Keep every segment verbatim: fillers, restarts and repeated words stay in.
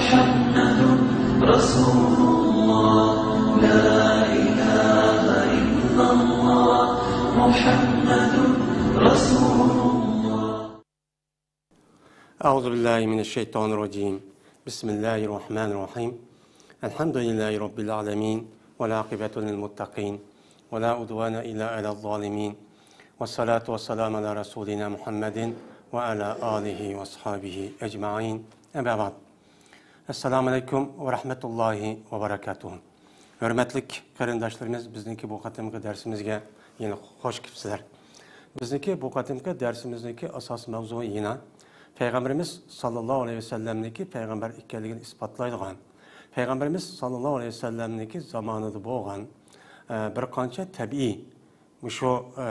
محمد رسول الله، لا إله إلا الله، محمد رسول الله. أعوذ بالله من الشيطان الرجيم. بسم الله الرحمن الرحيم. الحمد لله رب العالمين، والعاقبة للمتقين، ولا عدوان إلا على الظالمين، والصلاة والسلام على رسولنا محمد وعلى آله وأصحابه أجمعين. أما بعد. السلام عليكم ورحمة الله وبركاته. ھۆرمەتلىك قېرىنداشلىرىمىز، بىزنىڭكى بۇ قېتىمقى دەرسىمىزگە يەنە خوش كېلىپسىلەر. بىزنىڭكى بۇ قېتىمقى دەرسىمىزنىڭكى ئاساسىي ماۋزۇ يەنە پەيغەمبىرىمىز ساللاللاھۇ ئەلەيھى ۋەسەللەمنىڭكى پەيغەمبەر ئىكەنلىكىنى ئىسپاتلايدىغان، پەيغەمبىرىمىز ساللاللاھۇ ئەلەيھى ۋەسەللەمنىڭكى زامانىدا بولغان، ئە، بىر قانچە تەبىئىي، مۇشۇ، ئە،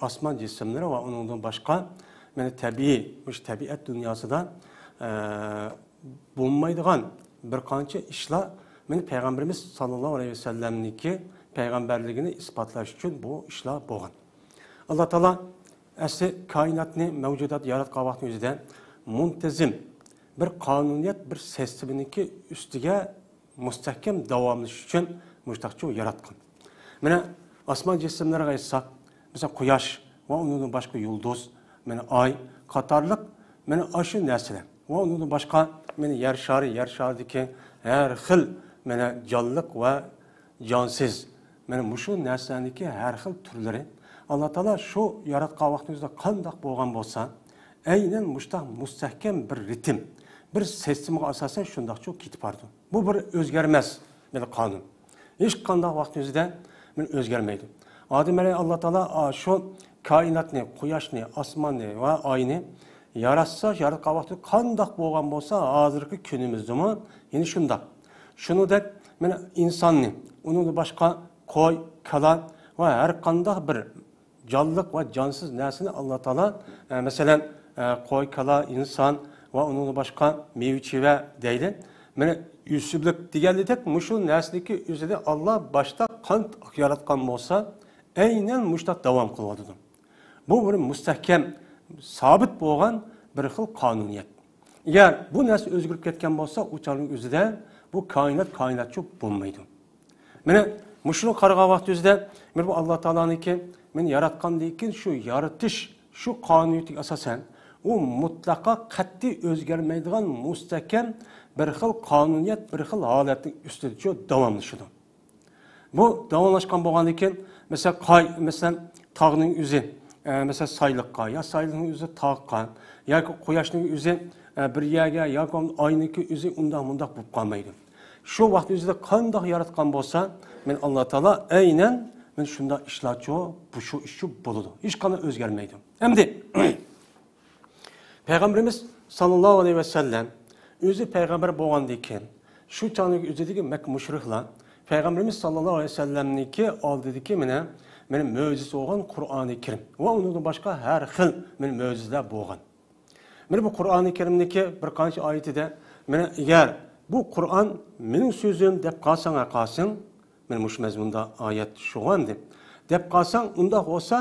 ئاسمان جىسىملىرى ۋە ئۇنىڭدىن باشقا، مانا، تەبىئىي، مۇشۇ تەبىئەت دۇنياسىدا، ئە، بولمايدىغان بىر قانچە ئىشلار، مانا، پەيغەمبىرىمىز ساللاللاھۇ ئەلەيھى ۋەسەللەمنىڭكى پەيغەمبەرلىكىنى ئىسپاتلاش ئۈچۈن بۇ ئىشلار بولغان. ئاللا تائالا ئەسلى كائىناتنى، مەۋجۇدات ياراتقان ۋاقىتنىڭ ئۆزىدە مۇنتىزىم بىر قانۇنىيەت، بىر سىستېمىنىڭكى ئۈستىگە مۇستەھكەم داۋاملىشىش ئۈچۈن مۇشتاقچۇ ياراتقان. مانا، ئاسمان جىسىملىرىغا ئېيتساق، مەسىلەن، قۇياش ۋە ئۇنىڭدىن باشقا يۇلدۇز، مانا، ئاي قاتارلىق، مانا، ئاشۇ نەرسىلەر ۋە ئۇنىڭدىن باشقا، مانا، يەر شارى، يەر شارىدىكى ھەر خىل، مانا، جانلىق ۋە جانسىز، مانا، مۇشۇ نەرسىلەرنىڭكى ھەر خىل تۈرلىرى، ئاللا تائالا شۇ ياراتقان ۋاقتىمىزدا قانداق بولغان بولسا، ئەينەن مۇشتاق مۇستەھكەم بىر رىتىم، بىر سىستېمىغا ئاساسەن شۇنداقچۇ كېتىپ بارىدۇ. بۇ بىر ئۆزگەرمەس بىر قانۇن. ھېچقانداق ۋاقىت ئۆزىدە بىر ئۆزگەرمەيدۇ. ئادەم ئەلەي ئاللا تائالا، ئا، شۇ كائىناتنى، قۇياشنى، ئاسماننى ۋە ئاينى ياراتسا، ياراتقان ۋاقتى قانداق بولغان بولسا، ھازىرقى كۈنىمىزدىمۇ يەنە شۇنداق. شۇنىڭدەك، مانا، ئىنساننى، ئۇنىڭدىن باشقا قوي، كالا ۋە ھەر قانداق بىر جانلىق ۋە جانسىز نەرسىنى ئاللا تائالا، ئە، مەسىلەن، ئە، قوي، كالا، ئىنسان ۋە ئۇنىڭدىن باشقا مېۋە-چېۋە دەيلى. مانا، ئۆسۈملۈك دېگەنلىدەك، مۇشۇ نەرسىنىڭكى ئۆزىنى ئاللا باشتا قانداق ياراتقان بولسا، ئەينەن مۇشۇنداق داۋام قىلىۋاتىدۇ. بۇ بىر مۇستەھكەم، سابىت بولغان بىر خىل قانۇنىيەت. ئەگەر بۇ نەرسە ئۆزگىرىپ كەتكەن بولسا، ئۇ چاغنىڭ ئۆزىدە بۇ كائىنات كائىناتچۇ بولمايدۇ. مانا مۇشۇنى قارىغان ۋاقتىمىزدا، مانا بۇ ئاللا تائالانىڭكى مېنى ياراتقاندىن كېيىن شۇ يارىتىش، شۇ قانۇنىيىتىگە ئاساسەن، ئۇ مۇتلەقا قەتئىي ئۆزگەرمەيدىغان مۇستەھكەم بىر خىل قانۇنىيەت، بىر خىل ھالەتنىڭ ئۈستىدىچۇ داۋاملىشىدۇ. بۇ داۋاملاشقان بولغاندىن كېيىن، مەسىلەن، قاي-، مەسىلەن، تاغنىڭ ئۆزى، ئە، مەسىلەن، سايلىققا، يا سايلىقنىڭ ئۆزى تاغقا، ياكى قۇياشنىڭ ئۆزى، ئە، بىر يەرگە، ياكى ئاينىڭكى ئۆزى ئۇنداق مۇنداق بولۇپ قالمايدۇ. شۇ ۋاقىت ئۆزىدە قانداق ياراتقان بولسا، مانا ئاللا تائالا ئەينەن مانا شۇنداق ئىشلارچۇ، بۇ شۇ ئىشچۇ بولىدۇ. ھېچقانداق ئۆزگەرمەيدۇ. ئەمدى پەيغەمبىرىمىز ساللاللاھۇ ئەلەيھى ۋەسەللەم ئۆزى پەيغەمبەر بولغاندىن كېيىن، شۇ چاغنىڭ ئۆزىدىكى مەككە مۇشرىكلار پەيغەمبىرىمىز ساللاللاھۇ ئەلەيھى ۋەسەللەمنىڭكى ئالدىدىكى مانا، مانا مۆجىزىسى بولغان قۇرئانى كەرىم ۋە ئۇنىڭدىن باشقا ھەر خىل مانا مۆجىزىلەر بولغان. مانا بۇ قۇرئانى كەرىمدىكى بىر قانچە ئايىتىدە، مانا ئەگەر بۇ قۇرئان مېنىڭ سۆزۈم دەپ قالساڭ ھە قالسىڭ، مانا مۇشۇ مەزمۇندا ئايەت شۇغان دەپ، دەپ قالساڭ، ئۇنداق بولسا،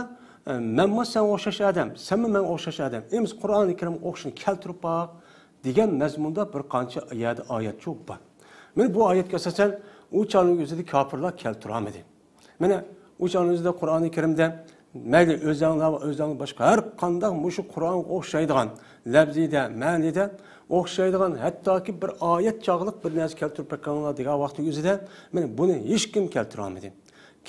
ئە، مەنمۇ سەن ئوخشاش ئادەم، سەنمۇ مەن ئوخشاش ئادەم. ئەمىسە قۇرئانى كەرىمگە ئوخشىشىنى كەلتۈرۈپ باق، دېگەن مەزمۇندا بىر قانچە يەردە ئايەتچۇ بار. مانا بۇ ئايەتكە ئاساسەن، ئۇ چاغنىڭ ئۆزىدە كاپىرلار كەلتۈرەلمىدى. مانا ئۇ چاغنىڭ ئۆزىدە قۇرئانى كەرىمدە مەيلى ئۆزەڭلار ۋە ئۆزەڭلار باشقا ھەر قانداق مۇشۇ قۇرئانغا ئوخشايدىغان، لەپزىدە، مەنىدە ئوخشايدىغان، ھەتتاكى بىر ئايەت چاغلىق بىر نەرسە كەلتۈرۈپ بېقىڭلار دېگەن ۋاقتىنىڭ ئۆزىدە، مانا بۇنى ھېچكىم كەلتۈرەلمىدى.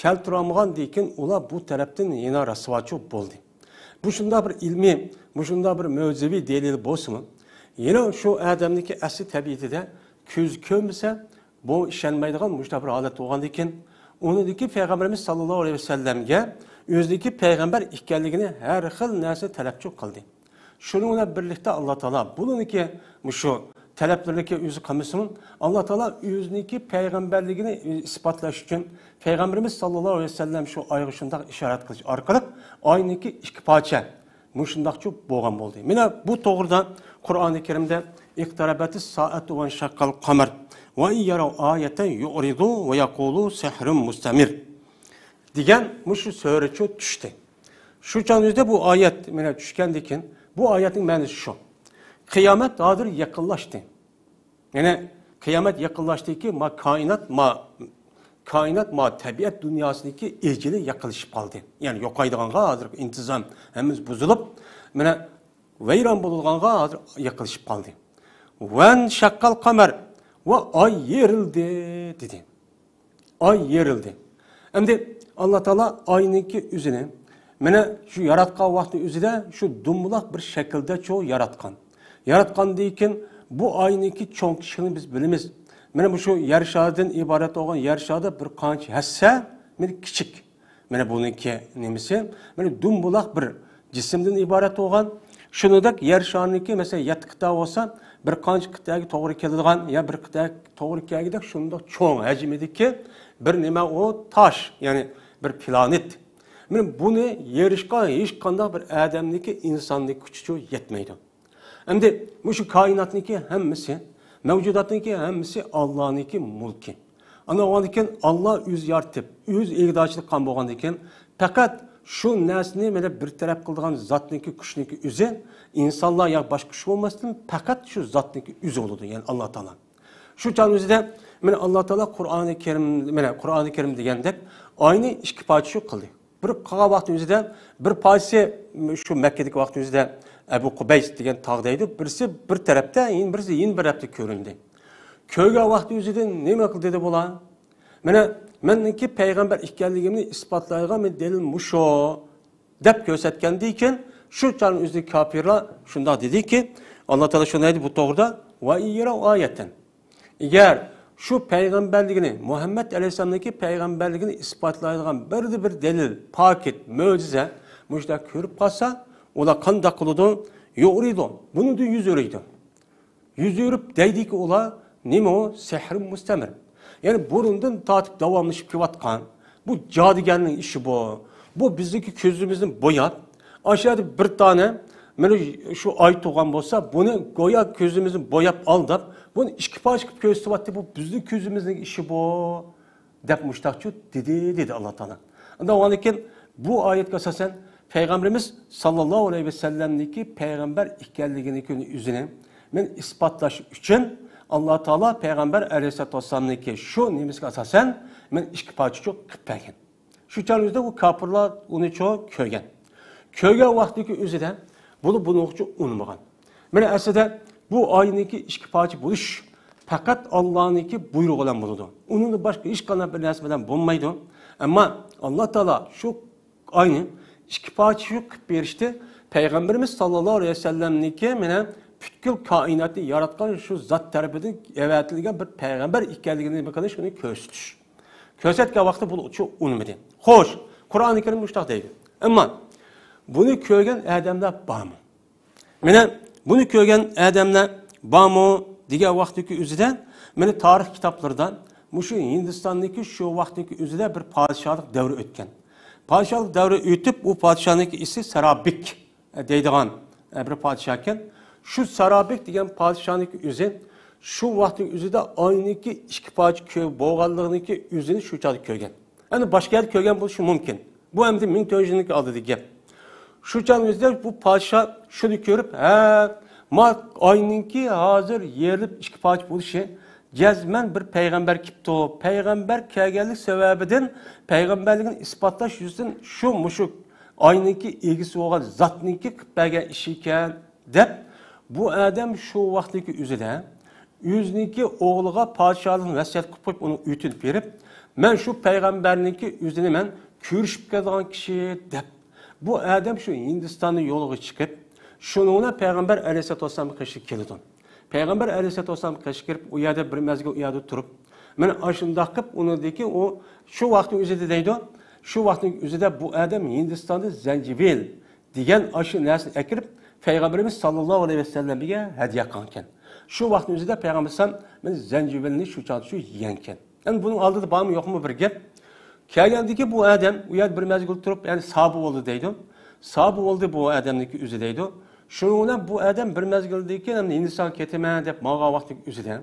كەلتۈرەلمىگەندىن كېيىن ئۇلار بۇ تەرەپتىن يەنە رەسۋاچۇ بولدى. مۇشۇنداق بىر ئىلمىي، مۇشۇنداق بىر مۆجىزىۋى دەلىل بولسىمۇ، يەنە شۇ ئادەمنىڭكى ئەسلى تەبىئىتىدە كۆز كۆرمىسە، بۇ ئىشەنمەيدىغان مۇشۇنداق بىر ھالەت بولغاندىن كېيىن، ئۇنىڭدىكى پەيغەمبىرىمىز ساللاللاھۇ ئەلەيھى ۋەسەللەمگە ئۆزىنىڭكى پەيغەمبەر ئىكەنلىكىنى ھەر خىل نەرسە تەلەپچۇ قىلدى. شۇنىڭ بىلەن بىرلىكتە ئاللا تائالا بۇنىڭكى مۇشۇ تەلەپلىرىنىڭكى ئۆزى قىلمىسىمۇ، ئاللا تائالا ئۆزىنىڭكى پەيغەمبەرلىكىنى ئىسپاتلاش ئۈچۈن پەيغەمبىرىمىز ساللاللاھۇ ئەلەيھى ۋەسەللەم شۇ ئايغا شۇنداق ئىشارەت قىلىش ئارقىلىق ئاينىڭكى ئىككى پارچە مۇشۇنداقچۇ بولغان بولدى. مانا بۇ توغرىدا قۇرئانى كەرىمدە «اقتربت الساعة وانشق القمر وإن يروا آية يعرضوا ويقولوا سحر مستمر» دېگەن مۇشۇ سۈرەچۇ چۈشتى. شۇ چاغنىڭ ئۆزىدە بۇ ئايەت مانا چۈشكەندىن كېيىن، بۇ ئايەتنىڭ مەنىسى شۇ. قىيامەت ھازىر يېقىنلاشتى. يەنى قىيامەت يېقىنلاشتىكى ما كائىنات، ما كائىنات، ما تەبىئەت دۇنياسىدىكى ئېجىلى يېقىنلىشىپ قالدى. يەنى يوقايدىغانغا ھازىر ئىنتىزام ھەممىسى بۇزۇلۇپ، مانا ۋەيران بولىدىغانغا ھازىر يېقىنلىشىپ قالدى. ۋەن شەققەل قەمەر، ۋە ئاي يېرىلدى، دېدى. ئاي يېرىلدى. ئەمدى ئاللا تائالا ئاينىڭكى ئۆزىنى، مانا شۇ ياراتقان ۋاقتى ئۆزىدە شۇ دومبىلاق بىر شەكىلدە چوڭ ياراتقان. ياراتقاندىن كېيىن بۇ ئاينىڭكى چوڭ كىچىكلىكىنى بىز بىلىمىز. مانا بۇ شۇ يەر شارىدىن ئىبارەت بولغان يەر شارى بىر قانچە ھەسسە، مانا كىچىك. مانا بۇنىڭكى نېمىسى؟ مانا دومبىلاق بىر جىسىمدىن ئىبارەت بولغان. شۇنىڭدەك يەر شارىنىڭكى، مەسىلەن، يەتتە قىتئە بولسا، بىر قانچە قىتئەگە توغرا كېلىدىغان، يا بىر قىتئەگە توغرا كەلگۈدەك شۇنداق چوڭ ھەجمىدىكى بىر نېمە، ئۇ تاش، يەنى بىر پلانېت. مانا بۇنى يېرىشقا ھېچقانداق بىر ئادەمنىڭكى، ئىنساننىڭ كۈچىچۇ يەتمەيدۇ. ئەمدى مۇشۇ كائىناتنىڭكى ھەممىسى، مەۋجۇداتنىڭكى ھەممىسى ئاللانىڭكى مۈلكى. ئانا بولغاندىن كېيىن ئاللا ئۆزى يارىتىپ، ئۆزى ئىگىدارچىلىق قىلغان بولغاندىن كېيىن، پەقەت شۇ نەرسىنى مانا بىر تەرەپ قىلىدىغان زاتنىڭكى، كۈچنىڭكى ئۆزى ئىنسانلار يا باشقا كۈچ بولماستىن، پەقەت شۇ زاتنىڭكى ئۆزى بولىدۇ، يەنى ئاللا تائالا. شۇ چاغنىڭ ئۆزىدە مانا ئاللا تائالا قۇرئانى كەرىم، مانا قۇرئانى كەرىم دېگەندەك ئاينى ئىككى پارچە شۇ قىلدى. بىر قىلغان ۋاقتى ئۆزىدە بىر پارچىسى شۇ مەككىدىكى ۋاقتى ئۆزىدە ئەبۇ قۇبەيس دېگەن تاغ دەيدۇ، بىرسى بىر تەرەپتە، يەنە بىرسى يەنە بىر تەرەپتە كۆرۈندى. كۆرگەن ۋاقتى ئۆزىدە نېمە قىلدى دېدى بۇلار؟ مانا مەننىڭكى پەيغەمبەر ئىكەنلىكىمنى ئىسپاتلايدىغان بىر دەلىل مۇشۇ، دەپ كۆرسەتكەندىن كېيىن، شۇ چاغنىڭ ئۆزىدە كاپىرلار شۇنداق دېدىكى، ئاللا تائالا شۇنداق دەيدۇ بۇ توغرىدا، ۋە ئىن يەروا ئايەتەن. ئەگەر شۇ پەيغەمبەرلىكىنى، مۇھەممەد ئەلەيھىسسالامنىڭكى پەيغەمبەرلىكىنى ئىسپاتلايدىغان بىردە بىر دەلىل، پاكىت، مۆجىزە مۇشۇنداق كۆرۈپ قالسا، ئۇلار قانداق قىلىدۇ؟ يۇئرىدۇ. بۇنىڭدىن يۈز ئۆرۈيدۇ. يۈز ئۆرۈپ دەيدىكى ئۇلار، نېمە ئۇ؟ سېھرى مۇستەمىر. يەنى بۇرۇندىن تارتىپ داۋاملىشىپ كېلىۋاتقان بۇ جادۇگەرنىڭ ئىشى بۇ. بۇ بىزنىڭكى كۆزىمىزنى بوياپ، ئاشۇ يەردە بىر دانە مانا شۇ ئاي تۇغان بولسا، بۇنى گويا كۆزىمىزنى بوياپ ئالداپ، بۇنى ئىككى پارچە قىلىپ كۆرسىتىۋاتتى. بۇ بىزنىڭ كۆزىمىزنىڭ ئىشى بۇ. دەپ مۇشتاقچۇ دېدى، دېدى ئاللا تائالا. ئۇنداق بولغاندىن كېيىن بۇ ئايەتكە ئاساسەن پەيغەمبىرىمىز ساللاللاھۇ ئەلەيھى ۋەسەللەمنىڭكى پەيغەمبەر ئىكەنلىكىنى ئۆزىنى مەن ئىسپاتلاش ئۈچۈن ئاللا تائالا پەيغەمبەر ئەلەيھىسسالاتۇ ۋەسسالامنىڭكى شۇ نېمىسىگە ئاساسەن مەن ئىككى پارچە چوق قىلىپ بەرگەن. شۇ چاغنىڭ ئۆزىدە ئۇ كاپىرلار ئۇنى چوق كۆرگەن. كۆرگەن ۋاقتىدىكى ئۆزىدە بۇلار بۇنىڭغىچە ئۇنىمىغان. مانا ئەسلىدە بۇ ئاينىڭكى ئىككى پارچە بولۇش پەقەت ئاللانىڭكى بۇيرۇقى بىلەن بولىدۇ. ئۇنىڭدىن باشقا ھېچقانداق بىر نەرسە بىلەن بولمايدۇ. ئەمما ئاللا تائالا شۇ ئاينى ئىككى پارچە شۇ قىلىپ بېرىشتى. پەيغەمبىرىمىز ساللاللاھۇ ئەلەيھى ۋەسەللەمنىڭكى مانا پۈتكۈل كائىناتنى ياراتقان شۇ زات تەرىپىدىن ئەۋەتىلگەن بىر پەيغەمبەر ئىكەنلىكىنى نېمە قىلىش، شۇنى كۆرسىتىش. كۆرسەتكەن ۋاقتىدا بۇلار ئۇنىمىدى. خوش، قۇرئانى كەرىم مۇشۇنداق دەيدۇ. ئەمما بۇنى كۆرگەن ئادەملەر بارمۇ؟ مانا بۇنى كۆرگەن ئادەملەر بارمۇ دېگەن ۋاقىتتىكى ئۆزىدە، مانا تارىخ كىتابلىرىدا مۇشۇ ھىندىستاندىكى شۇ ۋاقىتتىكى ئۆزىدە بىر پادىشاھلىق دەۋرى ئۆتكەن. پادىشاھلىق دەۋرى ئۆتۈپ، ئۇ پادىشاھنىڭكى ئىسمى سارابىك دەيدىغان بىر پادىشاھكەن. شۇ سارابىك دېگەن پادىشاھنىڭكى ئۆزى شۇ ۋاقىتنىڭ ئۆزىدە ئاينىڭكى ئىككى پارچە كۆ-، بولغانلىقىنىڭكى ئۆزىنى شۇ چاغدا كۆرگەن. ئەمدى باشقا يەردە كۆرگەن بولۇشى مۇمكىن. بۇ ئەمدى مىڭ تۆت يۈز يىلنىڭ ئالدىدىكى گەپ. شۇ چاغنىڭ ئۆزىدە بۇ پادىشاھ شۇنى كۆرۈپ، ھە، ما ئاينىڭكى ھازىر يېرىلىپ ئىككى پارچە بولۇشى جەزمەن بىر پەيغەمبەر كېپتۇ. پەيغەمبەر كەلگەنلىك سەۋەبىدىن پەيغەمبەرلىكىنى ئىسپاتلاش يۈزىسىدىن شۇ مۇشۇ ئاينىڭكى ئىگىسى بولغان زاتنىڭكى قىلىپ بەرگەن ئىشى ئىكەن، دەپ، بۇ ئادەم شۇ ۋاقىتتىكى ئۆزىدە ئۆزىنىڭكى ئوغلىغا پادىشاھلىقنى ۋەسىيەت قىلىپ قويۇپ، ئۇنىڭ ئۆتۈنۈپ بېرىپ، مەن شۇ پەيغەمبەرنىڭكى ئۆزىنى مەن كۆرۈشۈپ كېلىدىغان كىشى، دەپ، بۇ ئادەم شۇ ھىندىستاننىڭ يولىغا چىقىپ، شۇنىڭ بىلەن پەيغەمبەر ئەلەيھىسسالاتۇ ۋەسسالامغا قېشىغا كېلىدۇ. پەيغەمبەر ئەلەيھىسسالاتۇ ۋەسسالامغا قېشىغا كىرىپ، ئۇ يەردە بىر مەزگىل ئۇ يەردە تۇرۇپ، مانا ئاشۇنداق قىلىپ، ئۇنىڭدىكى ئۇ شۇ ۋاقىتنىڭ ئۆزىدە دەيدۇ، شۇ ۋاقىتنىڭ ئۆزىدە بۇ ئادەم ھىندىستاندا زەنجىۋىل دېگەن ئاشۇ نەرسىنى ئەكىرىپ، پەيغەمبىرىمىز ساللاللاھۇ ئەلەيھى ۋەسەللەمگە ھەدىيە قىلغانىكەن. شۇ ۋاقىتنىڭ ئۆزىدە پەيغەمبەر ئەلەيھىسسالام، مانا زەنجىۋىلنى شۇ چاغدا شۇ يېگەنىكەن. ئەمدى بۇنىڭ ئالدىدا بارمۇ يوقمۇ بىر گەپ. كەلگەندىكى بۇ ئادەم ئۇ يەردە بىر مەزگىل تۇرۇپ، يەنى سابى بولدى دەيدۇ. سابى بولدى بۇ ئادەمنىڭكى ئۆزى دەيدۇ. شۇنىڭ بىلەن بۇ ئادەم بىر مەزگىلدىن كېيىن ئەمدى ھىندىستانغا كېتىمەن دەپ ماڭغان ۋاقتىنىڭ ئۆزىدە،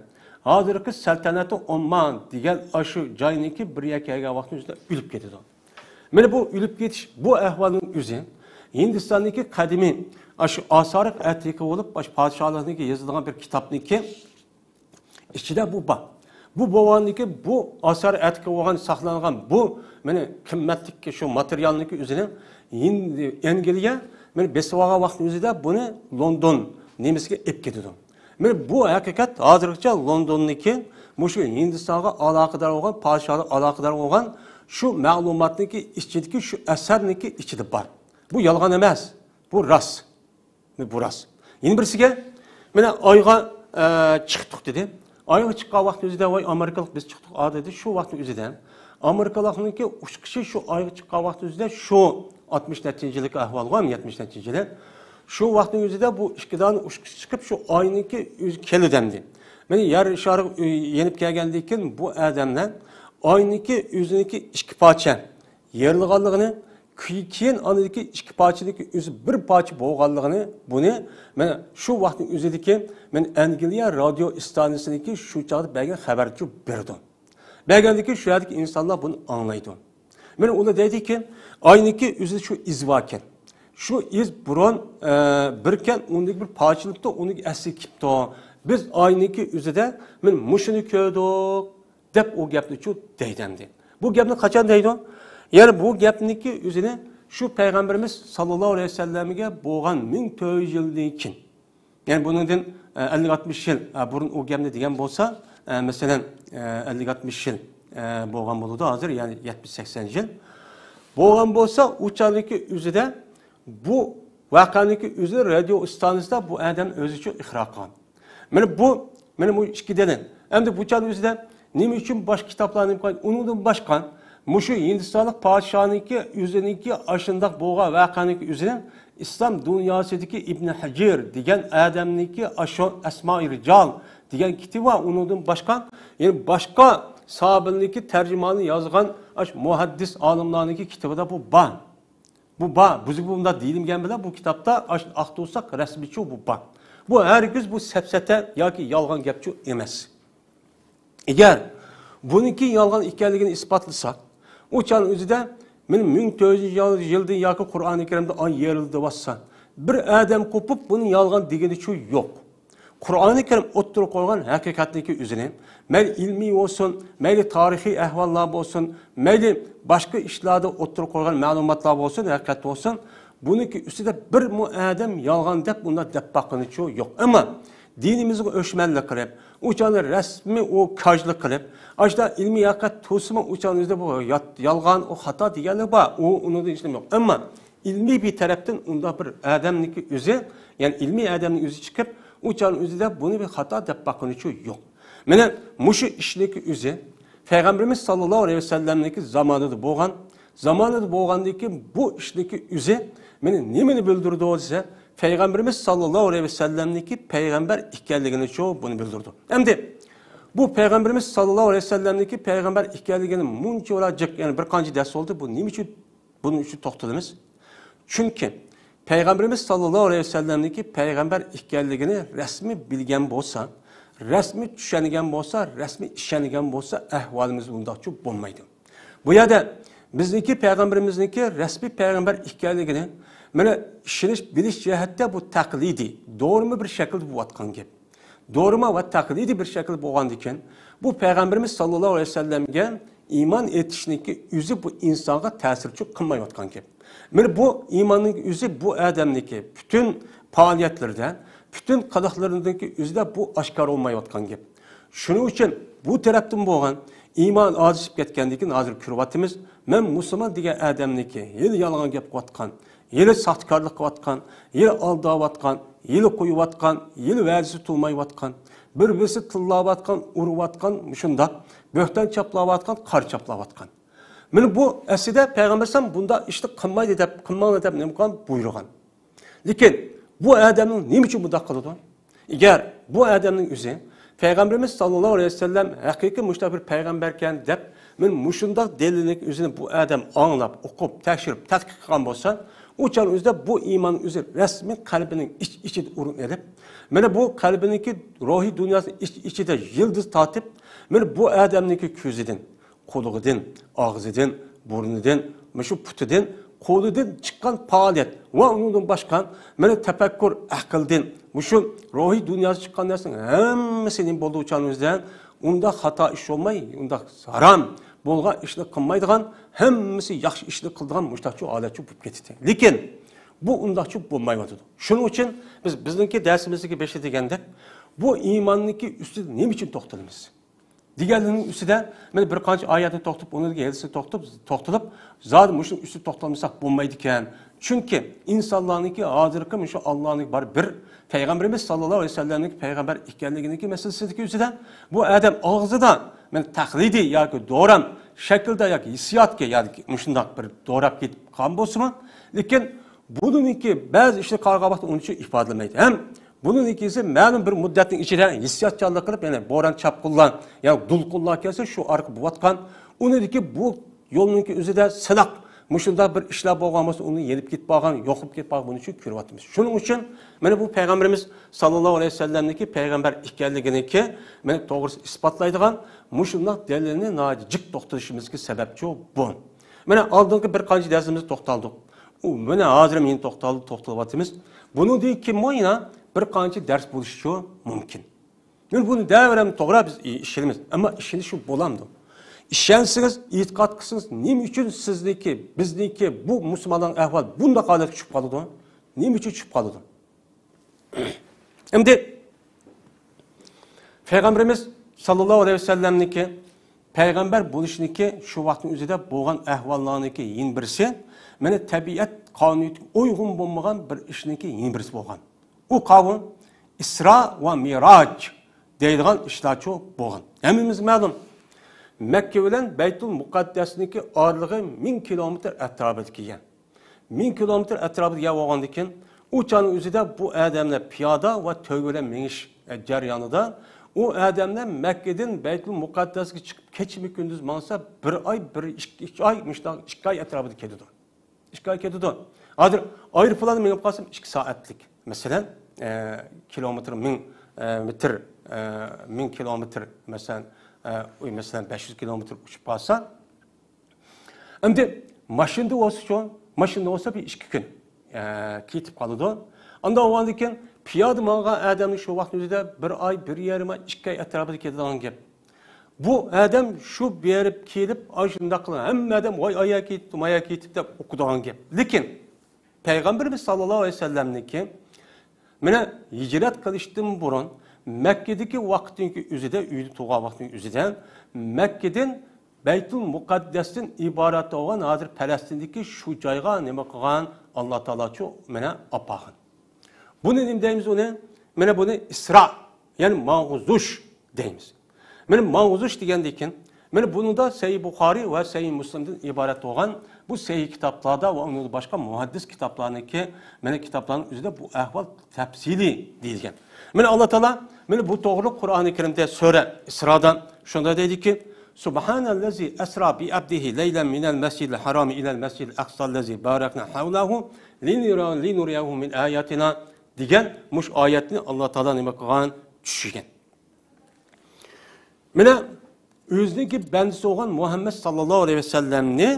ھازىرقى سەلتەنەتى ئومان دېگەن ئاشۇ جاينىڭكى بىر يەرگە كەلگەن ۋاقتىنىڭ ئۆزىدە ئۆلۈپ كېتىدۇ. مانا بۇ ئۆلۈپ كېتىش، بۇ ئەھۋالنىڭ ئۆزى ھىندىستاندىكى قەدىمىي ئاشۇ ئاسارىق ئەتىقە بولۇپ، ئاشۇ پادىشاھلىقنىڭكى يېزىلغان بىر كىتابنىڭكى ئىچىدە بۇ بار. بۇ بولغاندىكى بۇ ئاسار ئەتىكى بولغان ساقلانغان بۇ مېنى قىممەتلىك شۇ ماتېرىيالنىڭكى ئۆزىنى ئەنگلىيە مېنى بېسىپ ئالغان ۋاقىتنىڭ ئۆزىدە بۇنى لوندون نېمىسىگە ئېلىپ كېتىدۇ. مېنى بۇ ھەقىقەت ھازىرغىچە لوندوندىكى مۇشۇ ھىندىستانغا ئالاقىدار بولغان، پادىشاھلىق ئالاقىدار بولغان شۇ مەلۇماتنىڭكى ئىچىدىكى شۇ ئەسەرنىڭكى ئىچىدە بار. بۇ يالغان ئەمەس. بۇ راست. بۇ راست. يەنە بىرسىگە، مانا ئايغا، ئە، چىقتۇق دېدى. ئايغا چىققان ۋاقىتنىڭ ئۆزىدە، ۋاي، ئامېرىكىلىق بىز چىقتۇق، ئا، دېدى. شۇ ۋاقىتنىڭ ئۆزىدە ئامېرىكىلىقنىڭكى ئۇچقۇچى شۇ ئايغا چىققان ۋاقىتنىڭ ئۆزىدە شۇ ئاتمىش نەچچىنچى يىللىق ئەھۋالغۇ، يەتمىش نەچچىنچى يىلى. شۇ ۋاقىتنىڭ ئۆزىدە بۇ ئىككى دانە ئۇچقۇچى چىقىپ، شۇ ئاينىڭكى ئۆزى كېلىدەمدى. مانا يەر شارى يېنىپ كەلگەندىن كېيىن بۇ ئادەملەر ئاينىڭكى ئۆزىنىڭكى ئىككى پارچە يېرىلغانلىقىنى، كېيىن ئاندىكى ئىككى پارچىنىڭكى ئۆزى بىر پارچە بولغانلىقىنى، بۇنى مانا شۇ ۋاقىتنىڭ ئۆزىدىكى مانا ئەنگلىيە رادىيو ئىستانسىسىنىڭكى شۇ چاغدا بەرگەن خەۋەرچۇ بېرىدۇ. بەرگەندىكى شۇ يەردىكى ئىنسانلار بۇنى ئاڭلايدۇ. مانا ئۇلار دەيدىكى، ئاينىڭكى ئۆزىدە شۇ ئىز باركەن. شۇ ئىز بۇرۇن، ئە، بىركەن، ئۇنىڭدىكى بىر پارچىلىپتۇ، ئۇنىڭ ئەسلىگە كېلىپتۇ. بىز ئاينىڭكى ئۆزىدە مانا مۇشۇنى كۆردۇق. دەپ ئۇ گەپنىچۇ دەيدۇ ئەمدى. بۇ گەپنى قاچان دەيدۇ؟ يەنى بۇ گەپنىكى ئۆزىنى شۇ پەيغەمبىرىمىز ساللاللاھۇ ئەلەيھى ۋەسەللەمگە بولغان مىڭ تۆت يۈز يىلدىن كېيىن. يەنى بۇنىڭدىن، ئە، ئەللىك ئاتمىش يىل، ئە، بۇرۇن ئۇ گەپنى دېگەن بولسا، ئە، مەسىلەن، ئە، ئەللىك ئاتمىش يىل، ئە، بولغان بولىدۇ ھازىر، يەنى يەتمىش سەكسەن يىل. بولغان بولسا، ئۇ چاغدىكى ئۆزىدە بۇ ۋەقەنىڭكى ئۆزى رادىيو ئىستانسىسىدا بۇ ئادەم ئۆزىچۇ ئىقرار قىلغان. مانا بۇ، مانا بۇ ئىككى دەلىل. ئەمدى بۇ چاغنىڭ ئۆزىدە نېمە ئۈچۈن باشقا كىتابلارنى ئوقۇماي، ئۇنىڭدىن باشقا مۇشۇ ھىندىستانلىق پادىشاھنىڭكى ئۆزىنىڭكى ئاشۇنداق بولغان ۋەقەنىڭكى ئۆزىنى ئىسلام دۇنياسىدىكى ئىبن ھەجىر دېگەن ئادەمنىڭكى ئاشۇ ئەسمائى رىجال دېگەن كىتابى بار، ئۇنىڭدىن باشقا، يەنى باشقا ساھابىلىرىنىڭكى تەرجىمانى يازغان ئاشۇ مۇھەددىس ئالىملارنىڭكى كىتابىدا بۇ بار. بۇ بار، بۇ بۇنداق دېيىلمىگەن بىلەن بۇ كىتابتا ئاش-، ئاختۇرساق رەسمىچۇ بۇ بار. بۇ ھەرگىز بۇ سەپسەتە ياكى يالغان گەپچۇ ئەمەس. ئەگەر بۇنىڭكى يالغان ئىكەنلىكىنى ئىسپاتلىساق، ئۇ چاغنىڭ ئۆزىدە مانا مىڭ تۆت يۈز يىلدىن ياكى قۇرئانى كەرىمدە ئاي يېرىلدى دەۋاتسا، بىر ئادەم قوپۇپ بۇنى يالغان دېگىنىچۇ يوق. قۇرئانى كەرىم ئوتتۇرىغا قويغان ھەقىقەتنىڭكى ئۆزىنى، مەيلى ئىلمىي بولسۇن، مەيلى تارىخىي ئەھۋاللار بولسۇن، مەيلى باشقا ئىشلاردا ئوتتۇرىغا قويغان مەلۇماتلار بولسۇن، ھەقىقەت بولسۇن، بۇنىڭكى ئۈستىدە بىرمۇ ئادەم يالغان دەپ ئۇنداق دەپ باققىنىچۇ يوق. ئەمما دىنىمىزغا ئۆچمەنلىك قىلىپ، ئۇ چاغنى رەسمىي ئۇ كاجلىق قىلىپ، ئاشۇنداق ئىلمىي ھەقىقەت تۇرسىمۇ ئۇ چاغنىڭ ئۆزىدە بۇ يات-، يالغان، ئۇ خاتا دېگەنلەر بار. ئۇ، ئۇنىڭدا ھېچنېمە يوق. ئەمما ئىلمىي بىر تەرەپتىن ئۇنداق بىر ئادەمنىڭكى ئۆزى، يەنى ئىلمىي ئادەمنىڭ ئۆزى چىقىپ، ئۇ چاغنىڭ ئۆزىدە بۇنى بىر خاتا دەپ باققىنىچۇ يوق. مانا مۇشۇ ئىشنىڭكى ئۆزى پەيغەمبىرىمىز ساللاللاھۇ ئەلەيھى ۋەسەللەمنىڭكى زامانىدا بولغان، زامانىدا بولغاندىن كېيىن بۇ ئىشنىڭكى ئۆزى مېنى نېمىنى بىلدۈرىدۇ دېسە، پەيغەمبىرىمىز ساللاللاھۇ ئەلەيھى ۋەسەللەمنىڭكى پەيغەمبەر ئىكەنلىكىنىچۇ بۇنى بىلدۈرىدۇ. ئەمدى بۇ پەيغەمبىرىمىز ساللاللاھۇ ئەلەيھى ۋەسەللەمنىڭكى پەيغەمبەر ئىكەنلىكىنى مۇنچىۋالا جىق، يەنى بىر قانچە دەرس بولدى، بۇ نېمە ئۈچۈن بۇنىڭ ئۈچۈن توختىلىمىز. چۈنكى پەيغەمبىرىمىز ساللاللاھۇ ئەلەيھى ۋەسەللەمنىڭكى پەيغەمبەر ئىكەنلىكىنى رەسمىي بىلگەن بولسا، رەسمىي چۈشەنگەن بولسا، رەسمىي ئىشەنگەن بولسا، ئەھۋالىمىز ئۇنداقچۇ بولمايدۇ. بۇ يەردە بىزنىڭكى پەيغەمبىرىمىزنىڭكى رەسمىي پەيغەمبەر ئىكەنلىكىنى، مانا، ئىشىنىش، بىلىش جەھەتتە بۇ تەقلىدىي، دورىما بىر شەكىلدە بولۇۋاتقان گەپ. دورىما ۋە تەقلىدىي بىر شەكىل بولغاندىكىن، بۇ پەيغەمبىرىمىز ساللاللاھۇ ئەلەيھى ۋەسەللەمگە ئىمان ئېيتىشنىڭكى ئۆزى بۇ ئىنسانغا تەسىرچۇ قىلمايۋاتقان گەپ. مانا بۇ ئىماننىڭ ئۆزى بۇ ئادەمنىڭكى پۈتۈن پائالىيەتلىرىدە، پۈتۈن قىلىقلىرىنىڭكى ئۆزىدە بۇ ئاشكارا بولمايۋاتقان گەپ. شۇنىڭ ئۈچۈن بۇ تەرەپتىن بولغان ئىمان ئاجىزلىشىپ كەتكەندىن كېيىن ھازىر كۆرۈۋاتىمىز، مەن مۇسۇلمان دېگەن ئادەمنىڭكى ھېلى يالغان گەپ قىلىۋاتقان، ھېلى ساختىكارلىق قىلىۋاتقان، ھېلى ئالداۋاتقان، ھېلى قويۇۋاتقان، ھېلى ۋەدىسى تۇرمايۋاتقان، بىر-بىرسى تىللاۋاتقان، ئۇرۇۋاتقان، مۇشۇنداق بۆھتان چاپلاۋاتقان، قارا چاپلاۋاتقان. مانا بۇ ئەسلىدە پەيغەمبەر ئەلەيھىسسالام بۇنداق ئىشنى قىلمايدۇ دەپ، قىلماڭلار دەپ نېمە قىلغان؟ بۇيرۇغان. لېكىن بۇ ئادەمنىڭ نېمە ئۈچۈن بۇنداق قىلىدۇ؟ ئەگەر بۇ ئادەمنىڭ ئۆزى پەيغەمبىرىمىز ساللاللاھۇ ئەلەيھى ۋەسەللەم ھەقىقىي مۇشۇنداق بىر پەيغەمبەركەن دەپ، مانا مۇشۇنداق دەلىلنى ئۆزىنى بۇ ئادەم ئاڭلاپ، ئوقۇپ، تەكشۈرۈپ، تەتقىق قىلغان بولسا، ئۇ چاغنىڭ ئۆزىدە بۇ ئىمان ئۆزى رەسمىي قەلبىنىڭ ئىچ-ئىچىدە ئورۇن ئېلىپ، مانا بۇ قەلبىنىڭكى روھىي دۇنياسىنىڭ ئىچ-ئىچىدە يىلدىز تارتىپ، مانا بۇ ئادەمنىڭكى كۆزىدىن، قۇلىقىدىن، ئاغزىدىن، بۇرنىدىن، مۇشۇ پۇتىدىن قولىدىن چىققان پائالىيەت ۋە ئۇنىڭدىن باشقا مانا تەپەككۇر، ئەقىلدىن، مۇشۇ روھىي دۇنياسى چىققان نەرسىنىڭ ھەممىسى نېمە بولدى ئۇ چاغنىڭ ئۆزىدە؟ ئۇنداق خاتا ئىش بولماي، ئۇنداق ھارام بولغان ئىشنى قىلمايدىغان، ھەممىسى ياخشى ئىشنى قىلىدىغان مۇشۇنداقچۇ ھالەتچۇ بولۇپ كېتىدۇ. لېكىن بۇ ئۇنداقچۇ بولمايۋاتىدۇ. شۇنىڭ ئۈچۈن بىز بىزنىڭكى دەرسىمىزدىكى بېشىدا دېگەندەك، بۇ ئىماننىڭكى ئۈستىدە نېمە ئۈچۈن توختىلىمىز؟ دېگەنلىرىنىڭ ئۈستىدە مانا بىر قانچە ئايەتنى توختىلىپ، ئۇنىڭدىكى ھەدىسنى توختىلىپ، توختىلىپ، زادى مۇشۇنىڭ ئۈستىدە توختالمىساق بولمايدىكەن. چۈنكى ئىنسانلارنىڭكى ھازىرقى مۇشۇ ئاللانىڭ بار بىر پەيغەمبىرىمىز ساللاللاھۇ ئەلەيھى ۋەسەللەمنىڭكى پەيغەمبەر ئىكەنلىكىنىڭكى مەسىلىسىدىكى ئۆزىدە بۇ ئادەم ئاغزىدا مانا تەقلىدىي ياكى دورام شەكلىدە ياكى ھېسسىياتكە ياكى مۇشۇنداق بىر دوراپ كېتىپ قالغان بولسىمۇ، لېكىن بۇنىڭكى بەزى ئىشنى قارىغان ۋاقىتتا ئۇنىڭ ئۈچۈن ئىپادىلىمەيدۇ. ھەم بۇنىڭدىن كېيىنسى مەلۇم بىر مۇددەتنىڭ ئىچىدە ھېسسىياتچانلىق قىلىپ، يەنە بوران چاپقۇنلار، يەنە دولقۇنلار كەلسە، شۇ ئارقا بولۇۋاتقان، ئۇنىڭدىكى بۇ يولنىڭكى ئۆزىدە سىناق، مۇشۇنداق بىر ئىشلار بولغان بولسا، ئۇنى يېنىپ كېتىپ قالغان، يوقىلىپ كېتىپ قالغان، بۇنىڭ ئۈچۈن كۆرۈۋاتىمىز. شۇنىڭ ئۈچۈن مانا بۇ پەيغەمبىرىمىز ساللاللاھۇ ئەلەيھى ۋەسەللەمنىڭكى پەيغەمبەر ئىكەنلىكىنىڭكى مانا توغرىسى ئىسپاتلايدىغان مۇشۇنداق دەلىلنى ناھايىتى جىق توختىلىشىمىزغا سەۋەبچۇ بۇ. مانا ئالدىنقى بىر قانچە دەرسىمىزدە توختالدۇق. ئۇ مانا ھازىر يەنە توختال-، توختىلىۋاتىمىز. بۇنىڭدىن كېيىنمۇ يەنە بىر قانچە دەرس بولۇشىچۇ مۇمكىن. مانا بۇنى دەۋرەم توغرا بىز ئىشىنىمىز. ئەمما ئىشىنىش بولامدۇ؟ ئىشەنسىڭىز، ئېتىقاد قىلسىڭىز، نېمە ئۈچۈن سىزنىڭكى، بىزنىڭكى بۇ مۇسۇلمانلارنىڭ ئەھۋالى بۇنداق ھالەتكە چۈشۈپ قالىدۇ؟ نېمە ئۈچۈن چۈشۈپ قالىدۇ؟ ئەمدى پەيغەمبىرىمىز ساللاللاھۇ ئەلەيھى ۋەسەللەمنىڭكى پەيغەمبەر بولۇشنىڭكى شۇ ۋاقىتنىڭ ئۆزىدە بولغان ئەھۋاللارنىڭكى يەنە بىرسى، مانا تەبىئەت قانۇنىيىتىگە ئۇيغۇن بولمىغان بىر ئىشنىڭكى يەنە بىرسى بولغان. ئۇ قاۋۇ ئىسرا ۋە مىراج دەيدىغان ئىشلارچۇ بولغان. ھەممىمىزگە مەلۇم، مەككە بىلەن بەيتۇل مۇقەددەسنىڭكى ئارىلىقى مىڭ كىلومېتىر ئەتراپىدا كەلگەن. مىڭ كىلومېتىر ئەتراپىدا يەر بولغاندىكىن، ئۇ چاغنىڭ ئۆزىدە بۇ ئادەملەر پىيادە ۋە تۆگە بىلەن مېڭىش، ئە، جەريانىدا ئۇ ئادەملەر مەككىدىن بەيتۇل مۇقەددەسكە چىقىپ، كېچىمۇ كۈندۈز ماڭسا، بىر ئاي، بىر ئىككى، ئىككى ئاي، مۇشۇنداق ئىككى ئاي ئەتراپىدا كېتىدۇ. ئىككى ئاي كېتىدۇ. ھازىر ئايروپىلاندا مېڭىپ قالسام، ئىككى سائەتلىك، مەسىلەن، ئە، كىلومېتىر مىڭ، ئە، مېتىر، ئە، مىڭ كىلومېتىر، مەسىلەن، ئە، ئۇ، مەسىلەن، بەش يۈز كىلومېتىر ئۇچۇپ قالسا، ئەمدى ماشىنىدا بولسىچۇ، ماشىنىدا بولسا بىر ئىككى كۈن، ئە، كېتىپ قالىدۇ. ئاندىن ئۇنىڭدىن كېيىن پىيادە ماڭغان ئادەمنىڭ شۇ ۋاقىتنىڭ ئۆزىدە بىر ئاي، بىر يېرىم ئاي، ئىككى ئاي ئەتراپىدا كېتىدىغان گەپ. بۇ ئادەم شۇ بېرىپ كېلىپ، ئاشۇنداق قىلغان، ھەممە ئادەم ۋاي ئايا كېتىپتۇ، مايا كېتىپتۇ دەپ ئوقۇيدىغان گەپ. لېكىن پەيغەمبىرىمىز ساللاللاھۇ ئەلەيھى ۋەسەللەمنىڭكى مانا ھىجرەت قىلىشتىن بۇرۇن مەككىدىكى ۋاقتىنىڭكى ئۆزىدە، ئۆيدە تۇرغان ۋاقتىنىڭ ئۆزىدە مەككىدىن بەيتۇل مۇقەددەستىن ئىبارەت بولغان ھازىر پەلەستىندىكى شۇ جايغا نېمە قىلغان؟ ئاللا تائالاچۇ مانا ئاپارغان. بۇنى نېمە دەيمىز ئۇنى؟ مانا بۇنى ئىسرا، يەنى ماڭغۇزۇش دەيمىز. مانا ماڭغۇزۇش دېگەندىن كېيىن، مانا بۇنىڭدا سەھىھ بۇخارىي ۋە سەھىھ مۇسلىمدىن ئىبارەت بولغان بۇ سەھىھ كىتابلاردا ۋە ئۇنىڭدىن باشقا مۇھەددىس كىتابلارنىڭكى، مانا كىتابلارنىڭ ئۆزىدە بۇ ئەھۋال تەپسىلىي دېيىلگەن. مانا ئاللا تائالا مانا بۇ توغرىلىق قۇرئانى كەرىمدە سۈرە ئىسرادا شۇنداق دەيدىكى، سۇبھانەللەزى ئەسرا بىئەبدىھى لەيلەن مىنەل مەسجىدىل ھارامى ئىلەل مەسجىدىل ئەقساللەزى بارەكنا ھەۋلەھۇ لىنۇرىيەھۇ مىن ئاياتىنا دېگەن مۇشۇ ئايەتنى ئاللا تائالا نېمە قىلغان؟ چۈشۈرگەن. مانا ئۆزىنىڭكى بەندىسى بولغان مۇھەممەد ساللاللاھۇ ئەلەيھى ۋەسەللەمنى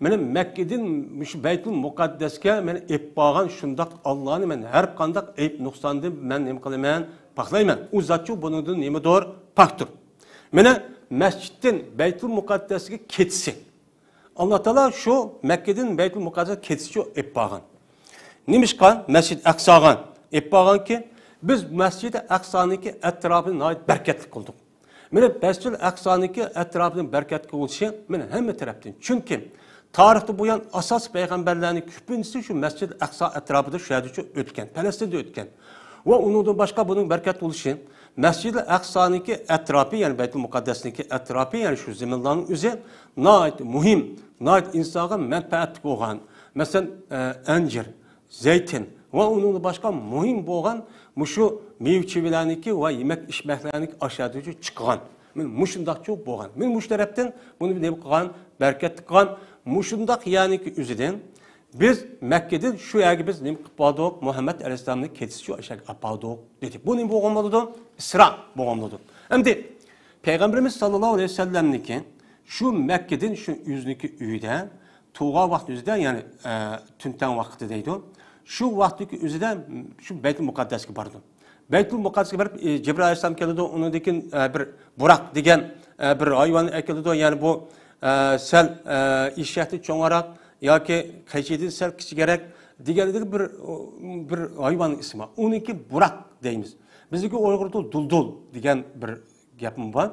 مانا مەككىدىن مۇشۇ بەيتۇل مۇقەددەسكە مانا ئېلىپ بارغان شۇنداق ئاللانى مەن ھەر قانداق ئەيىب نۇقساندىن مەن نېمە قىلىمەن؟ پاكلايمەن. ئۇ زاتچۇ بۇنىڭدىن نېمىدۇر؟ پاكتۇر. مانا مەسچىتتىن بەيتۇل مۇقەددەسكە كېتىشى. ئاللا تائالا شۇ مەككىدىن بەيتۇل مۇقەددەسكە كېتىشىچۇ ئېلىپ بارغان. نېمىشقا مەسچىد ئەقساغا ئېلىپ بارغانكى، بىز مەسچىد ئەقسانىڭكى ئەتراپىنى ناھايىتى بەرىكەتلىك قىلدۇق. مانا مەسچىد ئەقسانىڭكى ئەتراپىنىڭ بەرىكەتلىك بولۇشى مانا ھەممە تەرەپتىن. چۈنكى تارىختىن بۇيان ئاساسىي پەيغەمبەرلەرنىڭ كۆپىنچىسى شۇ مەسچىد ئەقسا ئەتراپىدا شۇ يەردىچۇ ئۆتكەن، پەلەستىندە ئۆتكەن. ۋە ئۇنىڭدىن باشقا بۇنىڭ بەرىكەتلىك بولۇشى، مەسچىدىل ئەقسانىڭكى ئەتراپى، يەنى بەيتۇل مۇقەددەسنىڭكى ئەتراپى، يەنى شۇ زېمىنلارنىڭ ئۆزى ناھايىتى مۇھىم، ناھايىتى ئىنسانغا مەنپەئەتلىك بولغان. مەسىلەن، ئە، ئەنجىر، زەيتۇن ۋە ئۇنىڭدىن باشقا مۇھىم بولغان مۇشۇ مېۋە-چېۋىلەرنىڭكى ۋە يېمەك-ئىچمەكلەرنىڭكى ئاشۇ يەردىن چىققان. مانا مۇشۇنداقچۇ بولغان. مانا مۇشۇ تەرەپتىن بۇنى نېمە قىلغان؟ بەرىكەتلىك قىلغان. مۇشۇنداق يەرنىڭكى ئۆزىدىن بىز مەككىدىن شۇ يەرگە بىز نېمە قىلىپ باردۇق؟ مۇھەممەد ئەلەيھىسسالامنى كېتىشىچۇ ئاشۇ يەرگە ئاپاردۇق دېدى. بۇ نېمە بولغان بولىدۇ؟ ئىسرا بولغان بولىدۇ. ئەمدى پەيغەمبىرىمىز ساللاللاھۇ ئەلەيھى ۋەسەللەمنىڭكى شۇ مەككىدىن شۇ ئۆزىنىڭكى ئۆيىدە تۇغان ۋاقتى ئۆزىدە، يەنى، ئە، تۈن تەڭ ۋاقتى دەيدۇ. شۇ ۋاقىتتىكى ئۆزىدە شۇ بەيتۇل مۇقەددەسكە بارىدۇ. بەيتۇل مۇقەددەسكە بېرىپ، ئى، جىبرىئىل ئەلەيھىسسالام كېلىدۇ، ئۇنىڭدىن كېيىن، ئە، بىر بۇراق دېگەن، ئە، بىر ھايۋاننى ئەكېلىدۇ. يەنى بۇ، ئە، سەل، ئە، ئېشەكتىن چوڭراق ياكى قېچىدىن سەل كىچىكرەك دېگەندەك بىر، بىر ھايۋاننىڭ ئىسمى بار. ئۇنىڭكى بۇراق دەيمىز. بىزدىكى ئۇيغۇردا دۇلدۇل دېگەن بىر گەپمۇ بار.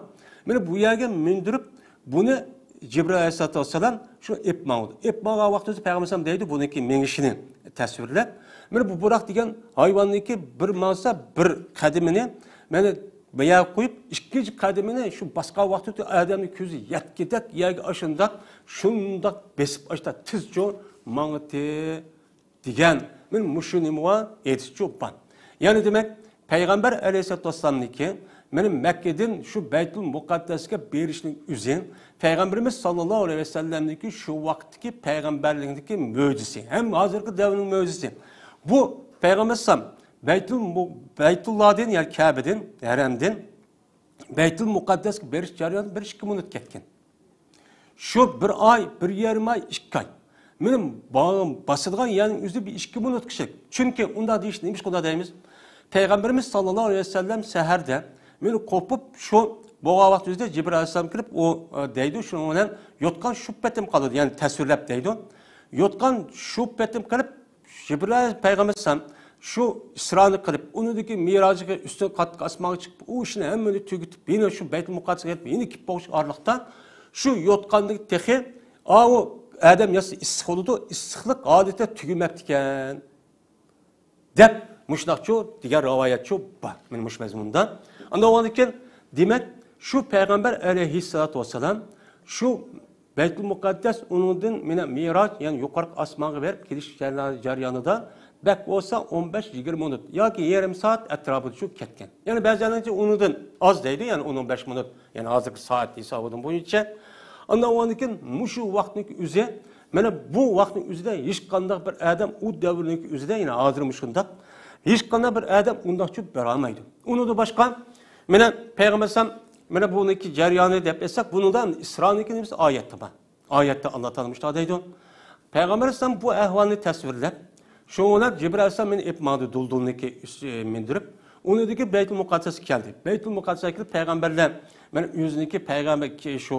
مانا بۇ يەرگە مىندۈرۈپ، بۇنى جىبرىئىل ئەلەيھىسسالاتۇ ۋەسسالام شۇ ئېلىپ ماڭىدۇ. ئېلىپ ماڭغان ۋاقتىدا پەيغەمبەر ئەلەيھىسسالام دەيدۇ، بۇنىڭكى مېڭىشىنى تەسۋىرلەپ، مانا بۇ بۇراق دېگەن ھايۋاننىڭكى بىر ماڭسا، بىر قەدىمىنى مانا بۇ يەرگە قويۇپ، ئىككىنچى قەدىمىنى شۇ باسقان ۋاقتىدا ئادەمنىڭ كۆزى يەتكۈدەك يەرگە ئاشۇنداق، شۇنداق بېسىپ ئاشتا تېزچۇ ماڭىتى دېگەن، مانا مۇشۇ نېمە بار؟ ھەدىسچۇ بار. يەنى دېمەك، پەيغەمبەر ئەلەيھىسسالاتۇ ۋەسسالامنىڭكى مانا مەككىدىن شۇ بەيتۇل مۇقەددەسكە بېرىشنىڭ ئۆزى پەيغەمبىرىمىز ساللاللاھۇ ئەلەيھى ۋەسەللەمنىڭكى شۇ ۋاقىتتىكى پەيغەمبەرلىكىنىڭكى مۆجىزىسى ھەم ھازىرقى دەۋرنىڭ مۆجىزىسى. بۇ پەيغەمبەر ئەلەيھىسسالام بەيتۇل مۇ-، بەيتۇللادىن، يەنى كەبىدىن، ھەرەمدىن بەيتۇل مۇقەددەسكە بېرىش جەريانىدا بىر ئىككى مىنۇت كەتكەن. شۇ بىر ئاي، بىر يېرىم ئاي، ئىككى ئاي. مېنىڭ باغرىم باسىدىغان يەرنىڭ ئۆزى بىر ئىككى مىنۇتقا چەك. چۈنكى ئۇنداق دېيىشنى نېمىشقا ئۇنداق دەيمىز؟ پەيغەمبىرىمىز ساللاللاھۇ ئەلەيھى ۋەسەللەم سەھەردە مېنى قوپۇپ، شۇ بولغان ۋاقتى ئۆزىدە جىبرىئىل ئەلەيھىسسالام كېلىپ، ئۇ، ئە، دەيدۇ، شۇنىڭ بىلەن يوتقان شۇ پېتىم قالىدۇ، يەنى تەسۋىرلەپ دەيدۇ. يوتقان شۇ پېتىم قېلىپ، جىبرىئىل پەيغەمبەر ئەلەيھىسسالام شۇ ئىسرانى قىلىپ، ئۇنىڭدىكى مىراجىغا ئۈستۈن قاتتىق ئاسمانغا چىقىپ، ئۇ ئىشنى ھەممىنى تۈگىتىپ، يەنە شۇ بەيتۇل مۇقەددەسكە كېلىپ، يەنە كېلىپ بولغۇچە ئارىلىقتا شۇ يوتقاندىكى تېخى، ئاۋۇ ئادەم ياتسا ئىسسىق بولىدۇ، ئىسسىقلىق ھالىتى تۈگىمەپتىكەن، دەپ مۇشۇنداقچۇ دېگەن رىۋايەتچۇ بار. مانا مۇشۇ مەزمۇندا. ئاندىن ئۇنىڭدىن كېيىن، دېمەك، شۇ پەيغەمبەر ئەلەيھىسسالاتۇ ۋەسسالام شۇ بەيتۇل مۇقەددەس، ئۇنىڭدىن مانا مىراج، يەنى يۇقىرىقى ئاسمانغا بېرىپ كېلىش جەريانىدا بەك بولسا ئون بەش يىگىرمە مىنۇت ياكى يېرىم سائەت ئەتراپىدا شۇ كەتكەن. يەنى بەزىلەرنىڭچە ئۇنىڭدىن ئاز دەيدۇ، يەنى ئون، ئون بەش مىنۇت، يەنى ھازىرقى سائەت ھېسابىدىن بويىچە. ئاندىن ئۇنىڭدىن كېيىن مۇشۇ ۋاقىتنىڭ ئۆزى، مانا بۇ ۋاقىتنىڭ ئۆزىدە ھېچقانداق بىر ئادەم ئۇ دەۋرنىڭ ئۆزىدە، يەنى ھازىر مۇشۇنداق ھېچقانداق بىر ئادەم ئۇنداقچە بېرەلمەيدۇ. ئۇنىڭدىن باشقا، مانا پەيغەمبەر ئەلەيھىسسالام، مانا بۇنىڭكى جەريانى دەپ ئېيتساق، بۇنىڭدا ئىسرانىڭكى نېمىسى ئايەتتە بار. ئايەتتە ئاللا تائالا مۇشۇنداق دەيدۇ. پەيغەمبەر ئەلەيھىسسالام بۇ ئەھۋالنى تەسۋىرلەپ، شۇڭا جىبرىئىل ئەلەيھىسسالام مېنى ئېلىپ ماڭدى، دۇلدۇلنىڭكى ئۈستىگە مىندۈرۈپ، ئۇنىڭدىكى بەيتۇل مۇقەددەسكە كەلدى. بەيتۇل مۇقەددەسكە كېلىپ، پەيغەمبەرلەر مانا ئۆزىنىڭكى پەيغەمبەر كى-، شۇ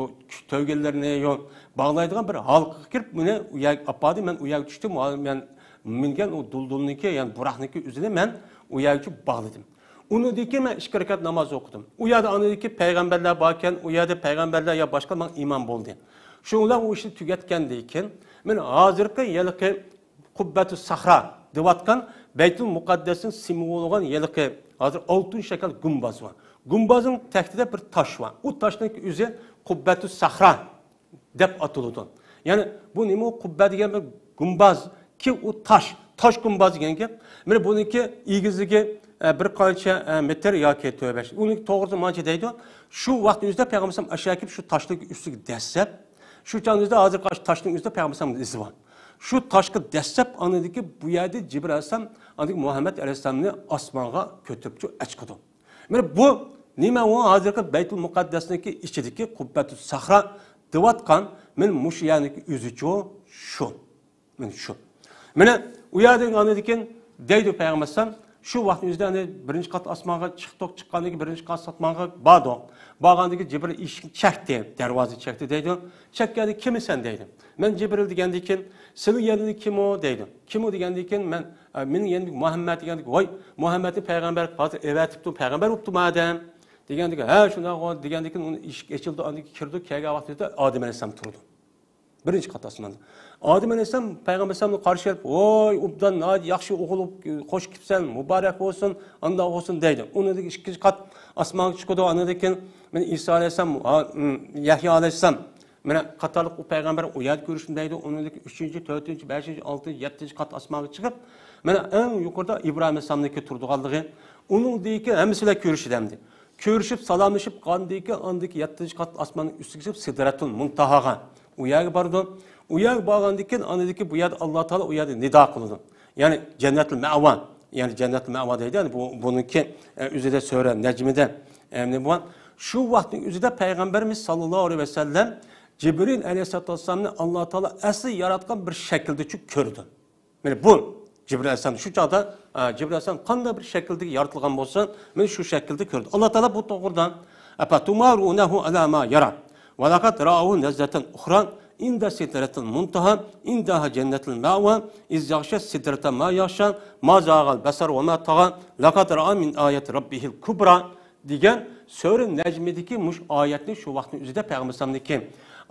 تۆگىلىرىنى يو-، باغلايدىغان بىر ھالقىغا كىرىپ، مېنى ئۇ يەرگە ئاپاردى. مەن ئۇ يەرگە چۈشتۈم. مەن مىنگەن ئۇ دۇلدۇلنىڭكى، يەنى بۇراقنىڭكى ئۆزىنى مەن ئۇ يەرگىچە باغلىدىم. ئۇنىڭدىن كېيىن مەن ئىككى رەكەت ناماز ئوقۇدۇم. ئۇ يەردە ئاندىن كېيىن پەيغەمبەرلەر باركەن، ئۇ يەردە پەيغەمبەرلەر يا باشقا ماڭا ئىمان بولدى. شۇ بىلەن ئۇ ئىشنى تۈگەتكەندىن كېيىن، مەن ھازىرقى ھېلىقى قۇببەتۇ سەخرا دەۋاتقان بەيتۇل مۇقەددەسنىڭ سىمۋولى بولغان ھېلىقى ھازىر ئالتۇن شەكىل گۇمباز بار. گۇمبازنىڭ تەكتىدە بىر تاش بار. ئۇ تاشنىڭ ئۆزى قۇببەتۇ سەخرا دەپ ئاتىلىدۇ. يەنى بۇ نېمە، ئۇ قۇببە دېگەن بىر گۇمباز، كى ئۇ تاش، تاش گۇمباز دېگەن گەپ. مانا بۇنىڭكى ئېگىزلىكى، ئە، بىر قانچە، ئە، مېتىر ياكى تۆت بەش. ئۇنىڭ توغرىسى مانچە دەيدۇ. شۇ ۋاقىت ئۆزىدە پەيغەمبەر ئەلەيھىسسالام ئاشۇ كېلىپ شۇ تاشنىڭ ئۈستىگە دەسسەپ، شۇ چاغنىڭ ئۆزىدە ھازىرقى ئاشۇ تاشنىڭ ئۈستىدە پەيغەمبەر ئەلەيھىسسالامنىڭ ئىزى بار. شۇ تاشقا دەسسەپ، ئاندىكى بۇ يەردە جىبرىئىل ئەلەيھىسسالام، ئاندىكى مۇھەممەد ئەلەيھىسسالامنى ئاسمانغا كۆتۈرۈپ شۇ ئەچىقىدۇ. مانا بۇ نېمە، ئۇ ھازىرقى بەيتۇل مۇقەددەسنىڭكى ئىچىدىكى قۇببەتۇ سەخرا دەۋاتقان، مانا مۇشۇ يەرنىڭكى ئۆزىچۇ شۇ. مانا شۇ. مانا ئۇ يەردىن ئاندىن كېيىن دەيدۇ پەيغەمبەر ئەلەيھىسسالام، شۇ ۋاقىتنىڭ ئۆزىدە ئەنە بىرىنچى قات ئاسمانغا چىقتۇق، چىققاندىن كېيىن بىرىنچى قات ئاسمانغا باردۇق. بارغاندىن كېيىن جىبرىل ئىشىكنى چەكتى، دەرۋازىنى چەكتى دەيدۇ. چەككەندە، كىمسەن دەيدۇ. مەن جىبرىل دېگەندىن كېيىن، سېنىڭ يەرلىرىڭ كىم ئۇ دەيدۇ. كىم ئۇ دېگەندىن كېيىن مەن، ئە، مېنىڭ يەرلىرىم مۇھەممەد دېگەندىن كېيىن، ۋاي، مۇھەممەدنى پەيغەمبەر ھازىر ئەۋەتىپتۇ، پەيغەمبەر بوپتۇ مادەم دېگەندىن كېيىن، ھە، شۇنداق دېگەندىن كېيىن ئۇنىڭ ئىشىك ئېچىلدى، ئاندىن كېيىن كىردۇق، كەلگەن ۋاقتىدا ئادەم ئەلەيھىسسالام تۇرىدۇ. بىرىنچى قات ئاسماندا. ئادەم ئەلەيھىسسالام پەيغەمبەر ئەلەيھىسسالامنى قارشى ئېلىپ، ۋاي، ئوبدان، ناھايىتى ياخشى ئوغۇل، خوش كېلىپسەن، مۇبارەك بولسۇن، ئانداق بولسۇن دەيدۇ. ئۇنىڭدىن كېيىن ئىككىنچى قات ئاسمانغا چىقىدۇ. ئاندىن كېيىن مانا ئىسا ئەلەيھىسسالام، ھا، ئم، يەھيا ئەلەيھىسسالام، مانا قاتارلىق ئۇ پەيغەمبەر ئۇ يەردە كۆرۈشتۈم دەيدۇ. ئۇنىڭدىن كېيىن ئۈچىنچى، تۆتىنچى، بەشىنچى، ئالتىنچى، يەتتىنچى قات ئاسمانغا چىقىپ، مانا ئەڭ يۇقىرىدا ئىبراھىم ئەلەيھىسسالامنىڭكى تۇرىدىغانلىقى، ئۇنىڭدىن كېيىن ھەممىسى بىلەن كۆرۈشىدۇ ئەمدى. كۆرۈشۈپ، سالاملىشىپ، ئاندىن كېيىن ئاندىكى يەتتىنچى قات ئاسماننىڭ ئۈستىگە چىقىپ، سىدرەتۇل مۇنتاھاغا، ئۇ يەرگە بارىدۇ. ئۇ يەرگە بارغاندىن كېيىن، ئاندىن كېيىن بۇ يەردە ئاللا تائالا ئۇ يەردە نىدا قىلىدۇ. يەنى جەننەتۇل مەئۋا، يەنى جەننەتۇل مەئۋا دەيدۇ. يەنى بۇ، بۇنىڭكى، ئە، ئۆزىدە سۈرە نەجمىدە، ئە، نېمە بار؟ شۇ ۋاقىتنىڭ ئۆزىدە پەيغەمبىرىمىز ساللاللاھۇ ئەلەيھى ۋەسەللەم جىبرىل ئەلەيھىسسالاتۇ ۋەسسالامنى ئاللا تائالا ئەسلى ياراتقان بىر شەكىلدىچۇ كۆردۈم. مانا بۇ جىبرىل ئەلەيھىسسالام شۇ چاغدا، ئە، جىبرىل ئەلەيھىسسالام قانداق بىر شەكىلدىكى يارىتىلغان بولسا، مانا شۇ شەكىلدە كۆردى. ئاللا تائالا بۇ توغرىدا، «أفتمارونه على ما يرى ولقد رآه نزلة أخرى عند سدرة المنتهى عندها جنة المأوى إذ يغشى السدرة ما يغشى ما زاغ البصر وما طغى لقد رأى من آيات ربه الكبرى» دېگەن سۈرە نەجمىدىكى مۇشۇ ئايەتنى شۇ ۋاقىتنىڭ ئۆزىدە پەيغەمبەر ئەلەيھىسسالامنىڭكى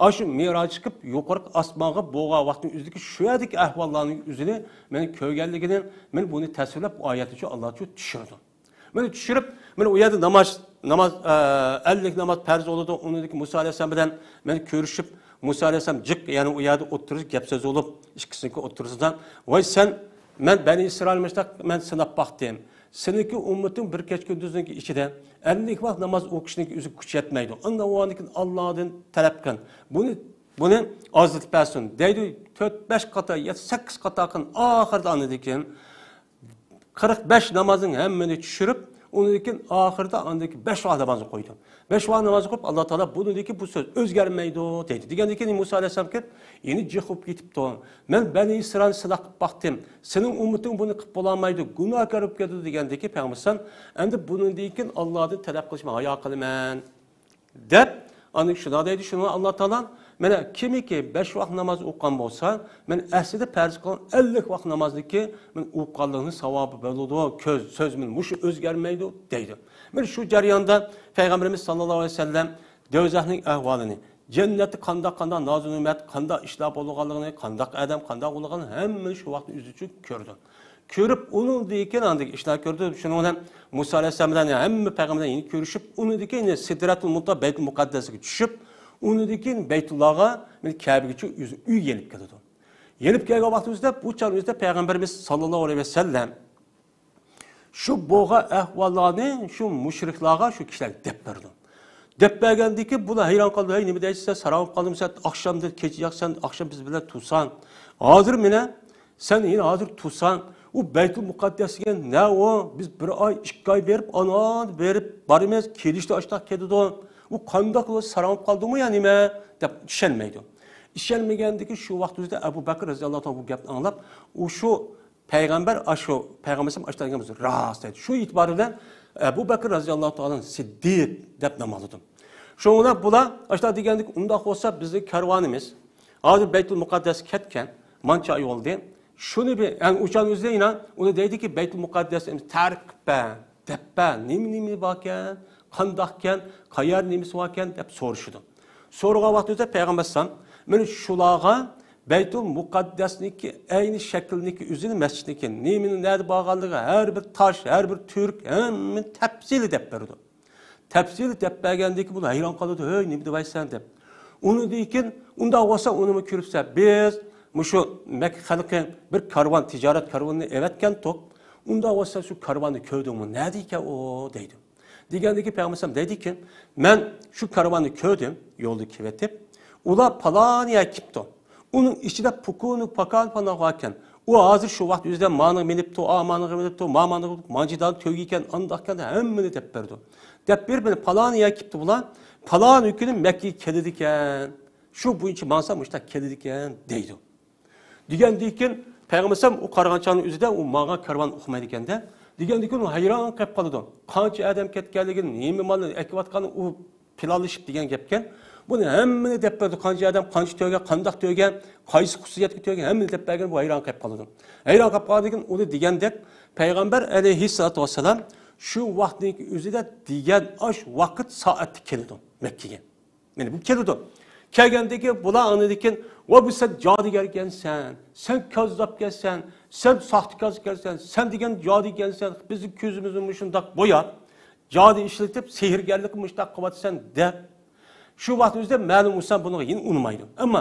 ئاشۇ مىراج چىقىپ يۇقىرىقى ئاسمانغا بولغان ۋاقىتنىڭ ئۆزىدىكى شۇ يەردىكى ئەھۋاللارنىڭ ئۆزىنى مەن كۆرگەنلىكىنى، مەن بۇنى تەسۋىرلەپ، ئۇ ئايەتنى شۇ ئاللا شۇ چۈشۈرىدۇ. مانا چۈشۈرۈپ، مانا ئۇ يەردە ناماز، ناماز، ئە، ئەللىك ناماز پەرز بولىدۇ. ئۇنىڭدىن كېيىن مۇسا ئەلەيھىسسالام بىلەن مەن كۆرۈشۈپ، مۇسا ئەلەيھىسسالام جىق، يەنى ئۇ يەردە ئولتۇرۇپ، گەپ سۆز بولۇپ، ئىككىسىنىڭكى ئوتتۇرىسىدا، «ۋاي سەن، مەن بەنى ئىسرائىل مۇشۇنداق مەن سىناپ باقتىم. سېنىڭكى ئۈممىتىڭ بىر كېچە كۈندۈزنىڭكى ئىچىدە ئەللىك ۋاق ناماز ئوقۇشنىڭكى ئۆزى كۈچ يەتمەيدۇ. ئاندىن ئۇنىڭدىن كېيىن ئاللادىن تەلەپ قىل. بۇنى، بۇنى ئازلىتىپ بەرسۇن» دەيدۇ. تۆت، بەش قاتا، يەتتە، سەككىز قاتا قىلىن. ئاخىرىدا ئاندىن كېيىن قىرىق بەش نامازنىڭ ھەممىنى چۈشۈرۈپ، ئۇنىڭدىن كېيىن ئاخىرىدا ئاندىن كېيىن بەش ۋاق نامازنى قويدۇم. بەش ۋاق نامازنى قويۇپ، ئاللا تائالا بۇنىڭدىن كېيىن بۇ سۆز ئۆزگەرمەيدۇ دەيدۇ. دېگەندىن كېيىن مۇسا ئەلەيھىسسالام كېلىپ، يەنە جىق بولۇپ كېتىپتۇ. مەن بەنى ئىسرائىلنى سىناق قىلىپ باقتىم. سېنىڭ ئۈممىتىڭ بۇنى قىلىپ بولالمايدۇ، گۇناھكار بولۇپ كېتىدۇ دېگەندىن كېيىن پەيغەمبەر ئەلەيھىسسالام، ئەمدى بۇنىڭدىن كېيىن ئاللادىن تەلەپ قىلىشنى ھايا قىلىمەن. دەپ، ئاندىن شۇنداق دەيدۇ، شۇنىڭغا ئاللا تائالا، مانا، كىمكى بەش ۋاق ناماز ئوقۇغان بولسا، مەن ئەسلىدە پەرز قىلغان ئەللىك ۋاق نامازنىكى مەن ئوقۇغانلىقنىڭ ساۋابى بولىدۇ، كۆز، سۆز مەن مۇشۇ ئۆزگەرمەيدۇ، دەيدۇ. مانا شۇ جەرياندا پەيغەمبىرىمىز ساللاللاھۇ ئەلەيھى ۋەسەللەم دوزاخنىڭ ئەھۋالىنى، جەننەتتە قانداق، قانداق نازۇ نېمەت، قانداق ئىشلار بولىدىغانلىقىنى، قانداق ئادەم، قانداق بولىدىغانلىقىنى ھەممىنى شۇ ۋاقىتتا ئۆزى ئۈچۈن كۆردى. كۆرۈپ، ئۇنىڭدىن كېيىن ئاندىكى ئىشلار كۆردى. شۇنىڭ بىلەن مۇسا ئەلەيھىسسالام بىلەن ھەممە پەيغەمبەر بىلەن يەنە كۆرۈشۈپ، ئۇنىڭدىن كېيىن سىدرەتۇل مۇنتەھا بەيتۇل مۇقەددەسكە چۈشۈپ، ئۇنىڭدىن كېيىن بەيتۇللاغا، مانا كەبىگىچە ئۆزى ئۆيگە يېنىپ كېلىدۇ. يېنىپ كەلگەن ۋاقتىمىزدا بۇ چاغ ئۆزىدە پەيغەمبىرىمىز ساللاللاھۇ ئەلەيھى ۋەسەللەم شۇ بولغان ئەھۋاللارنى شۇ مۇشرىكلارغا، شۇ كىشىلەرگە دەپ بەردى. دەپ بەرگەندىن كېيىن بۇلار ھەيران قالدى. «ھەي، نېمە دەيسەن سەن؟ ساراڭ بولۇپ قالدىمۇ سەن؟ ئاخشامدىن كېچە ياق، سەن ئاخشام بىز بىلەن تۇرساڭ. ھازىر مانا سەن يەنە ھازىر تۇرساڭ، ئۇ بەيتۇل مۇقەددەس دېگەن نە ئۇ؟ بىز بىر ئاي، ئىككى ئاي بېرىپ، ئانا بېرىپ بارىمىز، كېلىشتە ئاشتاق كېتىدۇ. ئۇ قانداق بولۇپ ساراڭ بولۇپ قالدىمۇ يا نېمە؟» دەپ چۈشەنمەيدۇ. ئىشەنمىگەندىكىن شۇ ۋاقىت ئۆزىدە ئەبۇ بەكرى رەزىياللاھۇ تائالا بۇ گەپنى ئاڭلاپ، ئۇ شۇ پەيغەمبەر ئاشۇ پەيغەمبەر ئاشۇنداق دېگەن بولسا راست دەيدۇ. شۇ ئېتىبار بىلەن ئەبۇ بەكرى رەزىياللاھۇ تائالا سىددىق دەپ نام ئالىدۇ. شۇنىڭ بىلەن بۇلار ئاشۇنداق دېگەندىكىن، ئۇنداق بولسا بىزنىڭ كارۋانىمىز ھازىر بەيتۇل مۇقەددەسكە كەتكەن، مانچە ئاي بولدى. شۇنى بىر، يەنى ئۇچان ئۆزى ئۇنى دەيدىكى، بەيتۇل مۇقەددەسنى تەرىپ قىلىپ بەر، دەپ بەر، نېمە نېمە باركەن، قانداقكەن، قەيەر نېمىسى باركەن دەپ سورىشىدۇ. سورىغان ۋاقتىدا پەيغەمبەر ئەلەيھىسسالام مانا شۇلارغا بەيتۇل مۇقەددەسنىڭكى ئەينى شەكلىنىڭكى ئۆزىنى، مەسچىتنىڭكى نېمىنى، نەدە بارغانلىقى، ھەر بىر تاش، ھەر بىر تۈرك، ھەممىنى تەپسىلىي دەپ بېرىدۇ. تەپسىلىي دەپ بەرگەندىن كېيىن بۇلار ھەيران قالىدۇ، «ھەي، نېمە دەۋايسەن؟» دەپ. ئۇنىڭدىن كېيىن، «ئۇنداق بولسا ئۇنىمۇ كۆرۈپسەن، بىز مۇشۇ مەككە خەلقى بىر كارۋان، تىجارەت كارۋىنىنى ئەۋەتكەنتۇق. ئۇنداق بولسا شۇ كارۋاننى كۆردۈڭمۇ؟ نەدىكەن ئۇ؟» دەيدۇ. دېگەندىكىن پەيغەمبەر ئەلەيھىسسالام دەيدىكى، «مەن شۇ كارۋاننى كۆردۈم، يولدا كېلىۋېتىپ، ئۇلار پالان يەرگە كېپتۇ. ئۇنىڭ ئىچىدە پۇكۇنۇ پاكان پاناغ باركەن. ئۇ ھازىر شۇ ۋاقىت ئۆزىدە مانىغا مىنىپتۇ، ئا مانىغا مىنىپتۇ، ما مانىغا مىنىپتۇ، مانجىدان تۆگىكەن، ئانداقكەن» دەپ ھەممىنى دەپ بەردى. دەپ بېرىپ، «مانا پالان يەرگە كېپتۇ بۇلار، پالان كۈنى مەككىگە كېلىدىكەن. شۇ بويىچە ماڭسا مۇشۇنداق كېلىدىكەن» دەيدۇ. دېگەندىن كېيىن پەيغەمبەر ئەلەيھىسسالام ئۇ قارىغان چاغنىڭ ئۆزىدە ئۇ ماڭغان كارۋان ئۇقمايدىكەن-دە. دېگەندىن كېيىن ئۇ ھەيران قېلىپ قالىدۇ. قانچە ئادەم كەتكەنلىكىنى، نېمە مالنى ئەكىۋاتقانلىقىنى ئۇ پىلانلىشىپ دېگەن گەپكەن. بۇنى ھەممىنى دەپ بەردى. قانچە ئادەم، قانچە تۆگە، قانداق تۆگە، قايسى خۇسۇسىيەتكە تۆگە، ھەممىنى دەپ بەرگەن، بۇ ھەيران قېلىپ قالىدۇ. ھەيران قېلىپ قالغاندىن كېيىن ئۇنى دېگەندەك پەيغەمبەر ئەلەيھىسسالاتۇ ۋەسسالام شۇ ۋاقىتنىڭ ئۆزىدە دېگەن ئاش ۋاقىت سائەتتە كېلىدۇ مەككىگە. مانا بۇ كېلىدۇ. كەلگەندىن كېيىن بۇلار ئاندىن كېيىن، «ۋاي، بۇ سەن جادۇگەركەنسەن، سەن كاززاپكەنسەن، سەن ساختىكازكەنسەن، سەن دېگەن جادۇگەركەنسەن، بىزنىڭ كۆزىمىزنى مۇشۇنداق بوياپ، جادۇ ئىشلىتىپ، سېھىرگەرلىك مۇشۇنداق قىلىۋاتىسەن» دەپ، شۇ ۋاقىت ئۆزىدە مەلۇم ئۇسمان بۇنىڭغا يەنە ئۇنىمايدۇ. ئەمما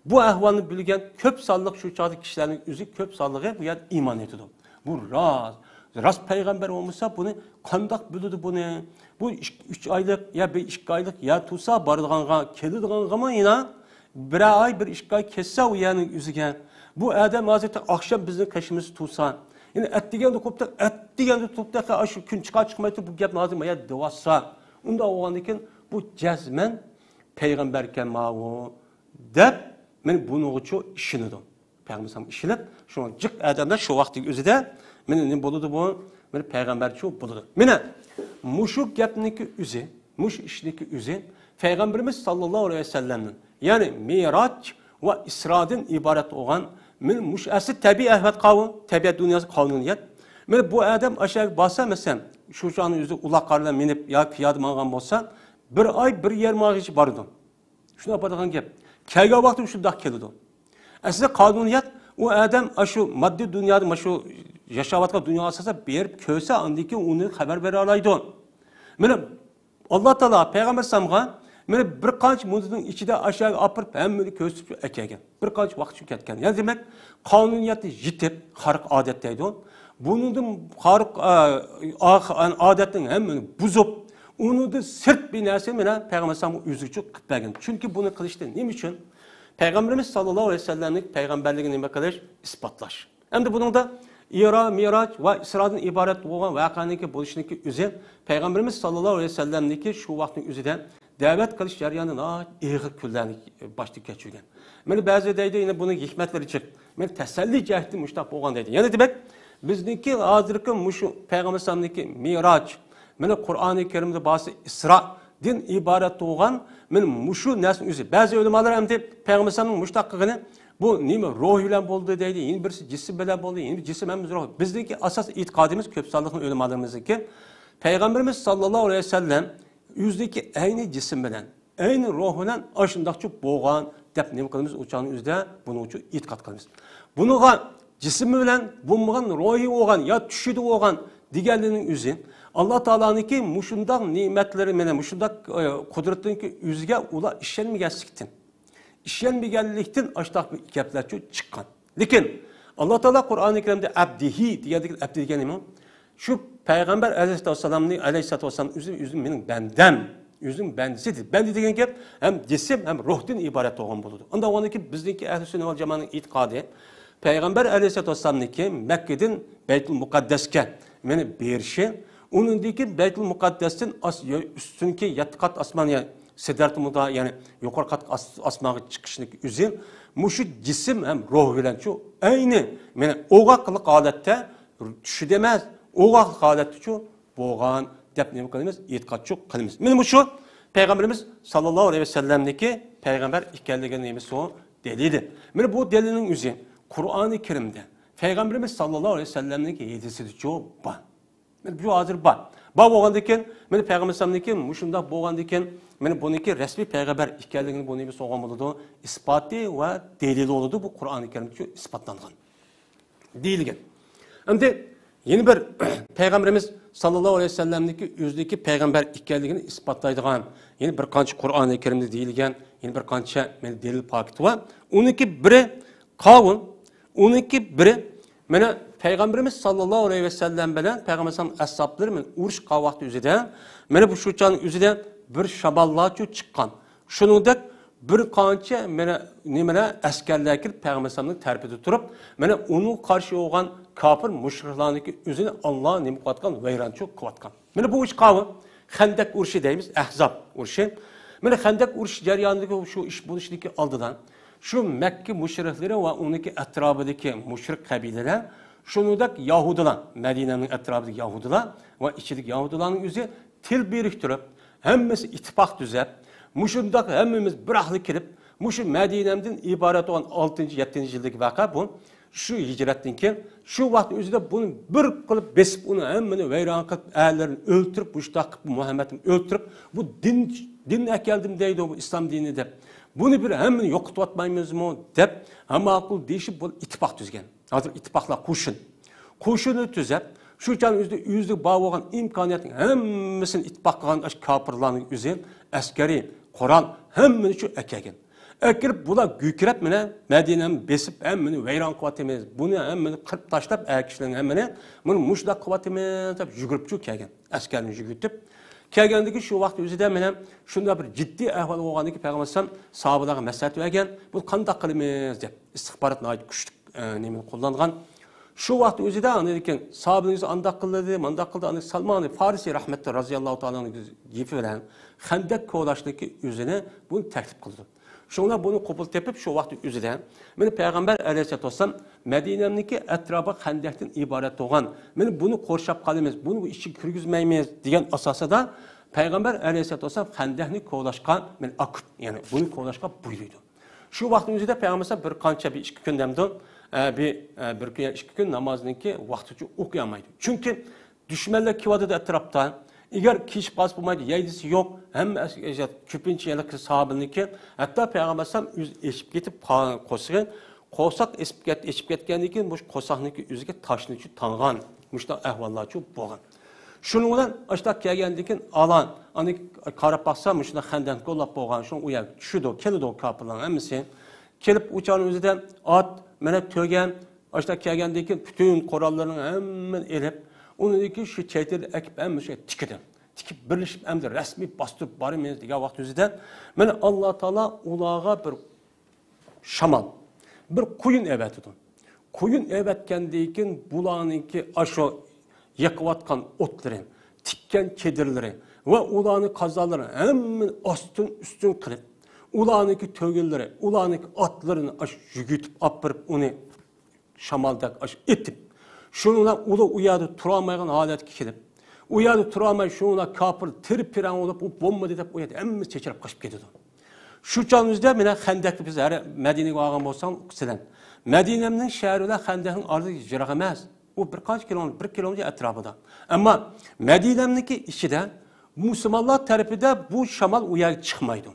بۇ ئەھۋالنى بىلگەن كۆپ سانلىق شۇ چاغدا كىشىلەرنىڭ ئۆزى كۆپ سانلىقى بۇ يەردە ئىمان ئېيتىدۇ. بۇ راست. راست پەيغەمبەر بولمىسا، بۇنى قانداق بىلىدۇ بۇنى؟ بۇ ئىك-، ئۈچ ئايلىق يا بىر ئىككى ئايلىق يەر تۇرسا، بارىدىغانغا، كېلىدىغانغىمۇ يەنە بىرەر ئاي، بىر ئىككى ئاي كەتسە ئۇ يەرنىڭ ئۆزىگە. بۇ ئادەم ھازىر ئاخشام بىزنىڭ قېشىمىزدا تۇرسا، يەنە ئەتىگەندە قوپتى، ئەتىگەندە تۇرۇپ تېخى ئاشۇ كۈن چىقار چىقماي تۇرۇپ بۇ گەپنى ھازىر ما يەردە دەۋاتسا، ئۇنداق بولغاندىن كېيىن بۇ جەزمەن پەيغەمبەركەن ماۋۇ. دەپ، مەن بۇنىڭغىچۇ ئىشىنىدۇ. پەيغەمبەر ئىشىنىپ، شۇڭا جىق ئادەملەر شۇ ۋاقىتتىكى ئۆزىدە، مەن نېمە بولىدۇ بۇ؟ مەن پەيغەمبەرچۇ بولىدۇ. مانا مۇشۇ گەپنىڭكى ئۆزى، مۇشۇ ئىشنىڭكى ئۆزى پەيغەمبىرىمىز ساللاللاھۇ ئەلەيھى ۋەسەللەمنىڭ، يەنى مىراج ۋە ئىسرادىن ئىبارەت بولغان، مەن مۇشۇ ئەسلى تەبىئىي ئەھۋال قاۋۇ، تەبىئەت دۇنياسى قانۇنىيەت. مانا بۇ ئادەم ئاشۇ يەرگە بارسا، مەسىلەن، شۇ چاغنىڭ ئۆزىدە ئۇلاغ قارلار مىنىپ ياكى پىيادە ماڭغان بولسا، بىر ئاي، بىر يەرمىغىچە بارىدۇ. شۇنداق بولىدىغان گەپ. كەلگەن ۋاقتى شۇنداق كېلىدۇ. ئەسلى قانۇنىيەت، ئۇ ئادەم ئاشۇ ماددىي دۇنيادا، مانا شۇ ياشاۋاتقان دۇنياغا ئاساسەن بېرىپ كۆرسە، ئاندىن كېيىن ئۇنى خەۋەر بېرەلەيدۇ. مانا ئاللا تائالا پەيغەمبەر ئەلەيھىسسالامغا مانا بىر قانچە مۇددەتنىڭ ئىچىدە ئاشۇ يەرگە ئاپىرىپ، ھەممىنى كۆرسىتىپ ئەكەلگەن. بىر قانچە ۋاقىت شۇ كەتكەن. يەنى دېمەك، قانۇنىيەتنى يېتىپ، خارىق ئادەت دەيدۇ. بۇنىڭدىن خارىق، ئا، ئا، ئادەتنىڭ ھەممىنى بۇزۇپ، ئۇنىڭدىن سىرت بىر نەرسىنى مانا پەيغەمبەر ئەلەيھىسسالامغا ئۆزى ئۈچۈن قىلىپ بەرگەن. چۈنكى بۇنى قىلىشتا نېمە ئۈچۈن؟ پەيغەمبىرىمىز ساللاللاھۇ ئەلەيھى ۋەسەللەمنىڭ پەيغەمبەرلىكىنى نېمە قىلىش؟ ئىسپاتلاش. ئەمدى بۇنىڭدا ئىرا، مىراج ۋە ئىسرادىن ئىبارەت بولغان ۋەقەنىڭكى بولۇشىنىڭكى ئۆزى پەيغەمبىرىمىز ساللاللاھۇ ئەلەيھى ۋەسەللەمنىڭكى شۇ ۋاقىتنىڭ ئۆزىدە دەۋەت قىلىش جەريانى ناھايىتى ئېغىر كۈنلەرنى باشتىن كەچۈرگەن. مانا بەزى دەيدۇ، يەنە بۇنىڭ ھېكمەتلىرى جىق. مانا تەسەللى جەھەتتىن مۇشۇنداق بولغان دەيدۇ. يەنە دېمەك، بىزنىڭكى ھازىرقى مۇشۇ پەيغەمبەر ئەلەيھىسسالامنىڭكى مىراج، مانا قۇرئانى كەرىمدە بارسا ئىسرادىن ئىبارەت بولغان، مانا مۇشۇ نەرسىنىڭ ئۆزى. بەزى ئۆلىمالار ئەمدى پەيغەمبەر ئەلەيھىسسالامنىڭ مۇشۇنداق قىلغىنى، بۇ نېمە روھ بىلەن بولدى دەيدۇ، يەنە بىرسى جىسىم بىلەن بولدى، يەنە بىر جىسىم ئەمەس روھ. بىزنىڭكى ئاساسىي ئېتىقادىمىز كۆپ سانلىق ئۆلىمالىرىمىزنىڭكى پەيغەمبىرىمىز ساللاللاھۇ ئەلەيھى ۋەسەللەم ئۆزىدىكى ئەينى جىسىم بىلەن، ئەينى روھ بىلەن ئاشۇنداقچە بولغان دەپ نېمە قىلىمىز؟ ئۇ چاغنىڭ ئۆزىدە بۇنىڭ ئۈچۈن ئېتىقاد قىلىمىز. بۇنىڭغا جىسىم بىلەن بولمىغان، روھى بولغان يا چۈشىدە بولغان دېگەنلىرىنىڭ ئۆزى ئاللا تائالانىڭكى مۇشۇنداق نېمەتلىرى بىلەن، مۇشۇنداق، ئە، قۇدرىتىنىڭكى ئۆزىگە ئۇلار ئىشەنمىگەنلىكتىن، ئىشەنمىگەنلىكتىن ئاشۇنداق بىر گەپلەرچۇ چىققان. لېكىن ئاللا تائالا قۇرئانى كەرىمدە ئەبدىھى دېگەندىكى ئەبدى دېگەن نېمە؟ شۇ پەيغەمبەر ئەلەيھىسسالاتۇ ۋەسسالامنى، ئەلەيھىسسالاتۇ ۋەسسالام ئۆزى، ئۆزى مېنىڭ بەندەم، ئۆزىنىڭ بەندىسى دېدى. بەندە دېگەن گەپ ھەم جىسىم، ھەم روھتىن ئىبارەت بولغان بولىدۇ. ئۇنداق بولغاندىكىن بىزنىڭكى ئەھلى سۈننە ۋەل جامائەنىڭ ئېتىقادى، پەيغەمبەر ئەلەيھىسسالاتۇ ۋەسسالامنىڭكى مەككىدىن بەيتۇل مۇقەددەسكە مېنى بېرىشى، ئۇنىڭدىن كېيىن بەيتۇل مۇقەددەستىن ئاس-، يا-، ئۈستۈنكى يەتتە قات ئاسمان، يەنى سىدرەتۇل مۇنتاھا، يەنى يۇقىرى قات ئاس-، ئاسمانغا چىقىشنىڭ ئۆزى مۇشۇ جىسىم ھەم روھ بىلەنچۇ ئەينى، مانا ئوغاقلىق ھالەتتە، چۈشىدە ئەمەس، ئوغاقلىق ھالەتتىچۇ بولغان دەپ نېمە قىلىمىز؟ ئېتىقادچۇ قىلىمىز. مانا مۇشۇ پەيغەمبىرىمىز ساللاللاھۇ ئەلەيھى ۋەسەللەمنىڭكى پەيغەمبەر ئىكەنلىكىنىڭ نېمىسى ئۇ؟ دەلىلى. مانا بۇ دەلىلنىڭ ئۆزى قۇرئانى كەرىمدە پەيغەمبىرىمىز ساللاللاھۇ ئەلەيھى ۋەسەللەمنىڭكى ھەدىسىدىچۇ بار. مانا بۇ ھازىر بار. بار بولغاندىكىن، مانا پەيغەمبەر ئەلەيھىسسالامنىڭكى مۇشۇنداق بولغاندىكىن، مانا بۇنىڭكى رەسمىي پەيغەمبەر ئىكەنلىكىنى بۇ نېمە سوغان بولىدۇ؟ ئىسپاتى ۋە دەلىلى بولىدۇ. بۇ قۇرئانى كەرىمدىچۇ ئىسپاتلانغان. دېيىلگەن. ئەمدى يەنە بىر پەيغەمبىرىمىز ساللاللاھۇ ئەلەيھى ۋەسەللەمنىڭكى ئۆزىنىڭكى پەيغەمبەر ئىكەنلىكىنى ئىسپاتلايدىغان يەنە بىر قانچە قۇرئانى كەرىمدە دېيىلگەن يەنە بىر قانچە، مانا، دەلىل پاكىتى بار. ئۇنىڭكى بىرى قاۋۇل، ئۇنىڭكى بىرى، مانا، پەيغەمبىرىمىز ساللاللاھۇ ئەلەيھى ۋەسەللەم بىلەن پەيغەمبەر ئەلەيھىسسالام ئەسھابلىرى، مانا، ئۇرۇش قىلغان ۋاقتى ئۆزىدە، مانا، بۇ شۇ چاغنىڭ ئۆزىدە بىر شاماللارچۇ چىققان. شۇنىڭدەك بىر قانچە، مانا، نېمىلەر، ئەسكەرلەر كېلىپ پەيغەمبەر ئەلەيھىسسالامنىڭ تەرىپىدە تۇرۇپ، مانا، ئۇنىڭغا قارشى بولغان كاپىر مۇشرىكلارنىڭكى ئۆزىنى ئاللا نېمە قىلىۋاتقان، ۋەيرانچۇ قىلىۋاتقان. مانا بۇ ئىش قاۋۇل. خەندەك ئۇرۇشى دەيمىز، ئەھزاب ئۇرۇشى. مانا خەندەك ئۇرۇشى جەريانىدىكى شۇ ئىش بولۇشىدىكى ئالدىدا شۇ مەككە مۇشرىكلىرى ۋە ئۇنىڭكى ئەتراپىدىكى مۇشرىك قەبىلىلەر، شۇنىڭدەك يەھۇدىيلار، مەدىنەنىڭ ئەتراپىدىكى يەھۇدىيلار ۋە ئىچىدىكى يەھۇدىيلارنىڭ ئۆزى تىل بىرىكتۈرۈپ، ھەممىسى ئىتتىپاق تۈزەپ، مۇشۇنداق ھەممىمىز بىراقلا كېلىپ، مۇشۇ مەدىنەدىن ئىبارەت بولغان ئالتىنچى، يەتتىنچى يىلدىكى ۋەقە بۇ. شۇ ھىجرەتتىن كېيىن شۇ ۋاقىتنىڭ ئۆزىدە بۇنى بىر قىلىپ بېسىپ، ئۇنى ھەممىنى ۋەيران قىلىپ، ئەرلىرىنى ئۆلتۈرۈپ، مۇشۇنداق قىلىپ مۇھەممەدنى ئۆلتۈرۈپ، بۇ دىن، دىن ئەكەلدىم دەيدۇ، بۇ ئىسلام دىنى دەپ. بۇنى بىر ھەممىنى يوقىتىۋاتمايمىزمۇ دەپ، ھەم ماقۇل دېيىشىپ، بۇ ئىتتىپاق تۈزگەن. ھازىر ئىتتىپاقلار قوشۇن. قوشۇننى تۈزەپ، شۇ چاغنىڭ ئۆزىدە ئۆزىدە بار بولغان ئىمكانىيەتنىڭ ھەممىسىنى ئىتتىپاق قىلغان ئاشۇ كاپىرلارنىڭ ئۆزى ئەسكەرى، قورال ھەممىنى شۇ ئەكەلگەن. ئەكىرىپ بۇلار گۈكىرەپ مانا مەدىنەنى بېسىپ ھەممىنى ۋەيران قىلىۋاتىمىز، بۇنى ھەممىنى قىرىپ تاشلاپ ئەر كىشىلەرنى ھەممىنى، بۇنى مۇشۇنداق قىلىۋاتىمىز دەپ يۈگۈرۈپچۇ كەلگەن. ئەسكەرنى يۈگۈرتۈپ كەلگەندىكى شۇ ۋاقىت ئۆزىدە مانا شۇنداق بىر جىددىي ئەھۋال بولغاندىكى پەيغەمبەر ئەلەيھىسسالام ساھابىلەرگە مەسلىھەت بەرگەن، بۇنى قانداق قىلىمىز دەپ. ئىستىخبارات ناھايىتى كۈچلۈك، ئە، نېمىنى قوللانغان. شۇ ۋاقىت ئۆزىدە ئاندىن كېيىن ساھابىلىرىڭىز ئانداق قىلدى، مانداق قىلدى، ئاندىن سالمان فارسى رەھمەتلىك رازىياللاھۇ تائالا ئانھۇ گېپى بىلەن خەندەك كولاچنىڭكى ئۆزىنى بۇنى تەكلىپ قىلىدۇ. شۇڭلار بۇنى قوبۇل تېپىپ، شۇ ۋاقىت ئۆزىدە، مانا پەيغەمبەر ئەلەيھىسسالاتۇ ۋەسسالام مەدىنەمنىڭكى ئەتراپى خەندەكتىن ئىبارەت بولغان، مانا بۇنى قورشاپ قالىمىز، بۇنى ئىچىگە كىرگۈزمەيمىز دېگەن ئاساسىدا پەيغەمبەر ئەلەيھىسسالاتۇ ۋەسسالام خەندەكنى كوۋلاشقا، مانا ئاكۇپ، يەنى بۇنى كوۋلاشقا بۇيرۇيدۇ. شۇ ۋاقىتنىڭ ئۆزىدە پەيغەمبەر ئەلەيھىسسالام بىر قانچە، بىر ئىككى كۈن دەمدۇ، ئە، بىر، ئە، بىر كۈن يا ئىككى كۈن نامازنىڭكى ۋاقتىچە ئوقۇيالمايدۇ. چۈنكى دۈشمەنلەر كېلىۋاتىدۇ ئەتراپتا. ئەگەر كېچىكىپ قالسا بولمايدۇ، يەيدىسى يوق. ھەممە ئەس-، ئەس-، كۆپىنچە يەنە ساھابىنىڭكى، ھەتتا پەيغەمبەر ئەلەيھىسسالام ئۆزى ئېچىپ كېتىپ قالغان قورسىقى، قورساق ئېسىپ كەت-، ئېچىپ كەتكەندىن كېيىن بۇ قورساقنىڭكى ئۆزىگە تاشنىچۇ تاڭغان. مۇشۇنداق ئەھۋاللارچۇ بولغان. شۇنىڭ بىلەن ئاشۇنداق كەلگەندىن كېيىن ئالان، ئاندىن قاراپ باقسا، مۇشۇنداق خەندەك كوللاپ بولغان، شۇ ئۇ يەرگە چۈشىدۇ، كېلىدۇ كاپىرلارنىڭ ھەممىسى. كېلىپ ئۇ چاغنىڭ ئۆزىدە ئات، مانا تۆگە، ئاشۇنداق كەلگەندىن كېيىن پۈتۈن قوراللىرىنىڭ ھەممىنى ئېلىپ، ئۇنىڭدىن كېيىن شۇ چەيتىدە ئەكىپ ھەممە شۇ تىكىدى. تىكىپ بىرلىشىپ ئەمدى رەسمىي باستۇرۇپ بارىمىز دېگەن ۋاقىت ئۆزىدە، مانا ئاللا تائالا ئۇلارغا بىر شامال، بىر قۇيۇن ئەۋەتىدۇ. قۇيۇن ئەۋەتكەندىن كېيىن بۇلارنىڭكى ئاشۇ يېقىۋاتقان ئوتلىرى، تىككەن چېدىرلىرى ۋە ئۇلارنىڭ قازانلىرىنى ھەممىنى ئاستىن ئۈستۈن قىلىپ، ئۇلارنىڭكى تۆگىلىرى، ئۇلارنىڭكى ئاتلىرىنى ئاشۇ يۈگۈتۈپ ئاپىرىپ ئۇنى شامالدەك ئاشۇ ئېتىپ، شۇنىڭ بىلەن ئۇلار ئۇ يەردە تۇرالمايدىغان ھالەتكە كېلىپ، ئۇ يەردە تۇرالماي شۇنىڭ بىلەن كاپىر تىر-پىرەڭ بولۇپ، ئۇ بولمىدى دەپ ئۇ يەردە ھەممىسى چېچىلاپ قېچىپ كېتىدۇ. شۇ چاغنىڭ ئۆزىدە مانا خەندەكنى بىز ھەر مەدىنىگە بارغان بولساڭ ئۇقىسىلەن. مەدىنەمنىڭ شەھىرى بىلەن خەندەكنىڭ ئارىسى يىراق ئەمەس. ئۇ بىر قانچە كىلومېتىر، بىر كىلومېتىر ئەتراپىدا. ئەمما مەدىنەمنىڭكى ئىچىدە مۇسۇلمانلار تەرىپىدە بۇ شامال ئۇ يەرگە چىقمايدۇ.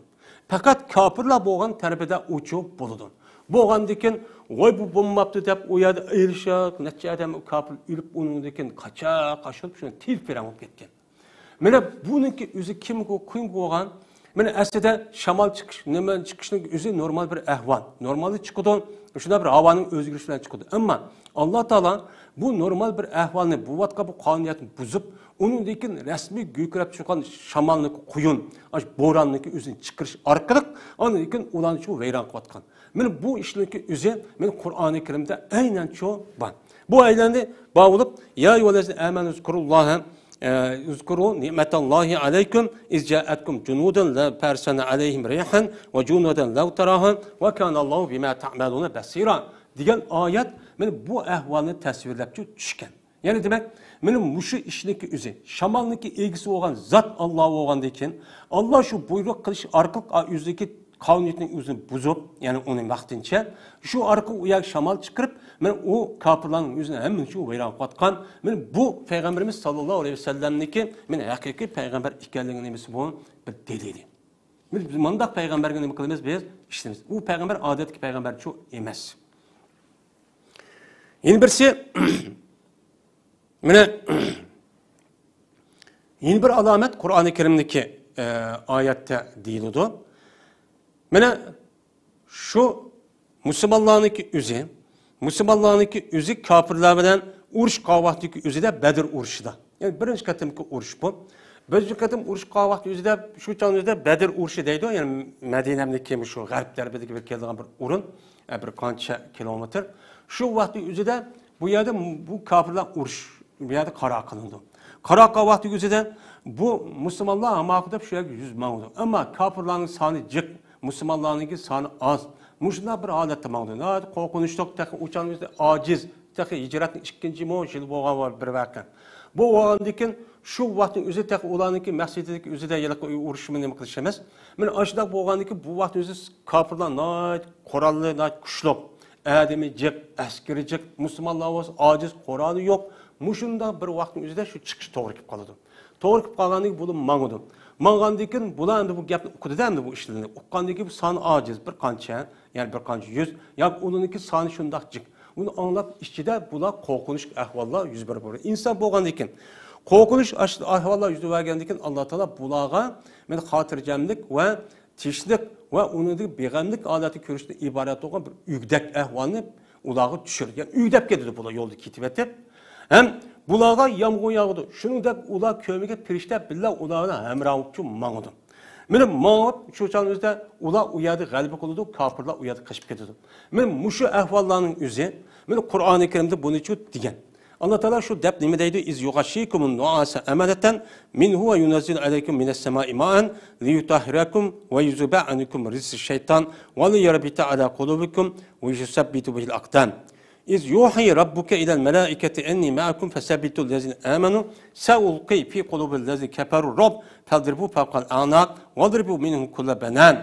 پەقەت كاپىرلار بولغان تەرىپىدە ئۇچۇپ بولىدۇ. بولغاندىكىن، ۋاي، بۇ بولماپتۇ دەپ، ئۇ يەردە ئېلىشىپ، نەچچە ئادەم كاپىر ئۆلۈپ، ئۇنىڭدىن كېيىن قاچا-قاچا بولۇپ، شۇ تىر-پىرەڭ بولۇپ كەتكەن. مانا بۇنىڭكى ئۆزى كىم، كىم بولغان؟ مانا ئەسلىدە شامال چىقىش، نېمە چىقىشنىڭ ئۆزى نورمال بىر ئەھۋال. نورمالدا چىقىدۇ، شۇنداق بىر ھاۋانىڭ ئۆزگىرىشى بىلەن چىقىدۇ. ئەمما ئاللا تائالا بۇ نورمال بىر ئەھۋالنى، بولۇۋاتقان بۇ قانۇنىيەتنى بۇزۇپ، ئۇنىڭدىن كېيىن رەسمىي گۈركىرەپ چىققان شامالنىڭكى قۇيۇن، ئاشۇ بوراننىڭكى ئۆزىنى چىقىرىش ئارقىلىق، ئاندىن كېيىن ئۇلارنى شۇ ۋەيران قىلىۋاتقان. مانا بۇ ئىشنىڭكى ئۆزى مانا قۇرئانى كەرىمدە ئەينەن شۇ بار. بۇ ئەينەن بار بولۇپ، يا ئەييۇھەللەزىنە ئامەنۇ ئۇزكۇرۇللاھە، ئە، ئۇزكۇرۇ نىئمەتەللاھى ئەلەيكۇم ئىز جائەتكۇم جۇنۇدۇن لا فەرسەنە ئەلەيھىم رىيھەن ۋە جۇنۇدەن لەم تەراھا ۋە كانەللاھۇ بىما تەئمەلۇنە بەسىرا دېگەن ئايەت مانا بۇ ئەھۋالنى تەسۋىرلەپ چۈشكەن. يەنى دېمەك، مانا مۇشۇ ئىشنىڭكى ئۆزى، شامالنىڭكى ئىگىسى بولغان زات ئاللا بولغاندىن كېيىن، ئاللا شۇ بۇيرۇق قىلىش ئارقىلىق ئا-، ئۆزىدىكى قانۇنىيەتنىڭ ئۆزىنى بۇزۇپ، يەنى ئۇنى ۋاقتىنچە، شۇ ئارقىلىق ئۇ يەرگە شامال چىقىرىپ، مانا ئۇ كاپىرلارنىڭ ئۆزىنى ھەممىنى شۇ ۋەيران قىلىۋاتقان، مانا بۇ پەيغەمبىرىمىز ساللاللاھۇ ئەلەيھى ۋەسەللەمنىڭكى مانا ھەقىقىي پەيغەمبەر ئىكەنلىكىنىڭ نېمىسى بۇ؟ بىر دەلىلى. بىز مانداق پەيغەمبەرگە نېمە قىلىمىز؟ بىز ئىشىنىمىز. ئۇ پەيغەمبەر ئادەتتىكى پەيغەمبەرچۇ ئەمەس. يەنە بىرسى، مانا، يەنە بىر ئالامەت قۇرئانى كەرىمدىكى، ئە، ئايەتتە دېيىلىدۇ. مانا، شۇ مۇسۇلمانلارنىڭكى ئۆزى، مۇسۇلمانلارنىڭكى ئۆزى كاپىرلار بىلەن ئۇرۇش قىلغان ۋاقتىدىكى ئۆزىدە بەدر ئۇرۇشىدا. يەنى بىرىنچى قېتىمقى ئۇرۇش بۇ. بىرىنچى قېتىم ئۇرۇش قىلغان ۋاقتى ئۆزىدە، شۇ چاغنىڭ ئۆزىدە بەدر ئۇرۇشى دەيدۇ، يەنى مەدىنەمدىكى شۇ غەرب تەرىپىدىكى بىر كېلىدىغان بىر ئورۇن، ئە، بىر قانچە كىلومېتىر. شۇ ۋاقىتنىڭ ئۆزىدە بۇ يەردە بۇ كاپىرلار ئۇرۇش، بۇ يەردە قارار قىلىنىدۇ. قارار قىلغان ۋاقتىنىڭ ئۆزىدە بۇ مۇسۇلمانلار ھاماقۇ دەپ شۇ يەرگە يۈز ماڭىدۇ. ئەمما كاپىرلارنىڭ سانى جىق، مۇسۇلمانلارنىڭكى سانى ئاز. مۇشۇنداق بىر ھالەتتە ماڭىدۇ. ناھايىتى قورقۇنچلۇق، تېخى ئۇ چاغنىڭ ئۆزىدە ئاجىز، تېخى ھىجرەتنىڭ ئىككىنچى مو يىلى بولغان بىر ۋەقە. بۇ بولغاندىن كېيىن شۇ ۋاقىتنىڭ ئۆزى تېخى ئۇلارنىڭكى مەقسىتىدىكى ئۆزىدە ھېلىقى ئۇرۇشمۇ نېمە قىلىش ئەمەس. مانا ئاشۇنداق بولغاندىن كېيىن بۇ ۋاقىتنىڭ ئۆزى كاپىرلار ناھايىتى قوراللىق، ناھايىتى كۈچلۈك. ئادىمى جىق، ئەسكىرى جىق، مۇسۇلمانلار بولسا ئاجىز، قورالى يوق. مۇشۇنداق بىر ۋاقىتنىڭ ئۆزىدە شۇ چىقىش توغرا كېلىپ قالىدۇ. توغرا كېلىپ قالغاندىن كېيىن بۇلار ماڭىدۇ. ماڭغاندىن كېيىن بۇلار ئەمدى بۇ گەپنى ئۇقىدۇ-دە، ئەمدى بۇ ئىشلىرىنى. ئۇققاندىن كېيىن بۇ سانى ئاجىز، بىر قانچە، يەنى بىر قانچە يۈز، ياكى ئۇلارنىڭكى سانى شۇنداق جىق. بۇنى ئاڭلاپ ئىچىدە بۇلار قورقۇنچ ئەھۋاللار يۈز بېرىپ بولىدۇ. ئىنسان بولغاندىن كېيىن قورقۇنچ ئەھۋاللار يۈز بەرگەندىن كېيىن ئاللا تائالا بۇلارغا مانا خاتىرجەملىك ۋە تىنچلىق ۋە ئۇنىڭدىن بىغەملىك ھالەتتە كۆرۈشتىن ئىبارەت بولغان بىر ئۆگدەك ئەھۋالنى ئۇلارغا چۈشۈرىدۇ. يەنى ئۆگدەپ كېتىدۇ بۇلار يولدا كېتىۋېتىپ. ھەم بۇلارغا يامغۇر ياغىدۇ. شۇنىڭدەك ئۇلار كۆرمىگەن پىرىشتە بىللە ئۇلار بىلەن ھەمراھ بولۇپ ماڭىدۇ. مانا ماڭىپ شۇ چاغنىڭ ئۆزىدە ئۇلار ئۇ يەردە غەلىبە قىلىدۇ، كاپىرلار ئۇ يەردە قېچىپ كېتىدۇ. مانا مۇشۇ ئەھۋاللارنىڭ ئۆزى، مانا قۇرئانى كەرىمدە بۇنىچۇ دېگەن. ئاللا تائالا شۇ دەپ نېمە دەيدۇ؟ إذ يغشيكم النعاس أمنة منه وينزل عليكم من السماء ماء ليطهركم ويذهب عنكم رجز الشيطان وليربط على قلوبكم ويثبت به الأقدام. إذ يوحي ربك إلى الملائكة أني معكم فثبتوا الذين آمنوا سألقي في قلوب الذين كفروا الرعب فاضربوا فوق الأعناق واضربوا منهم كل بنان.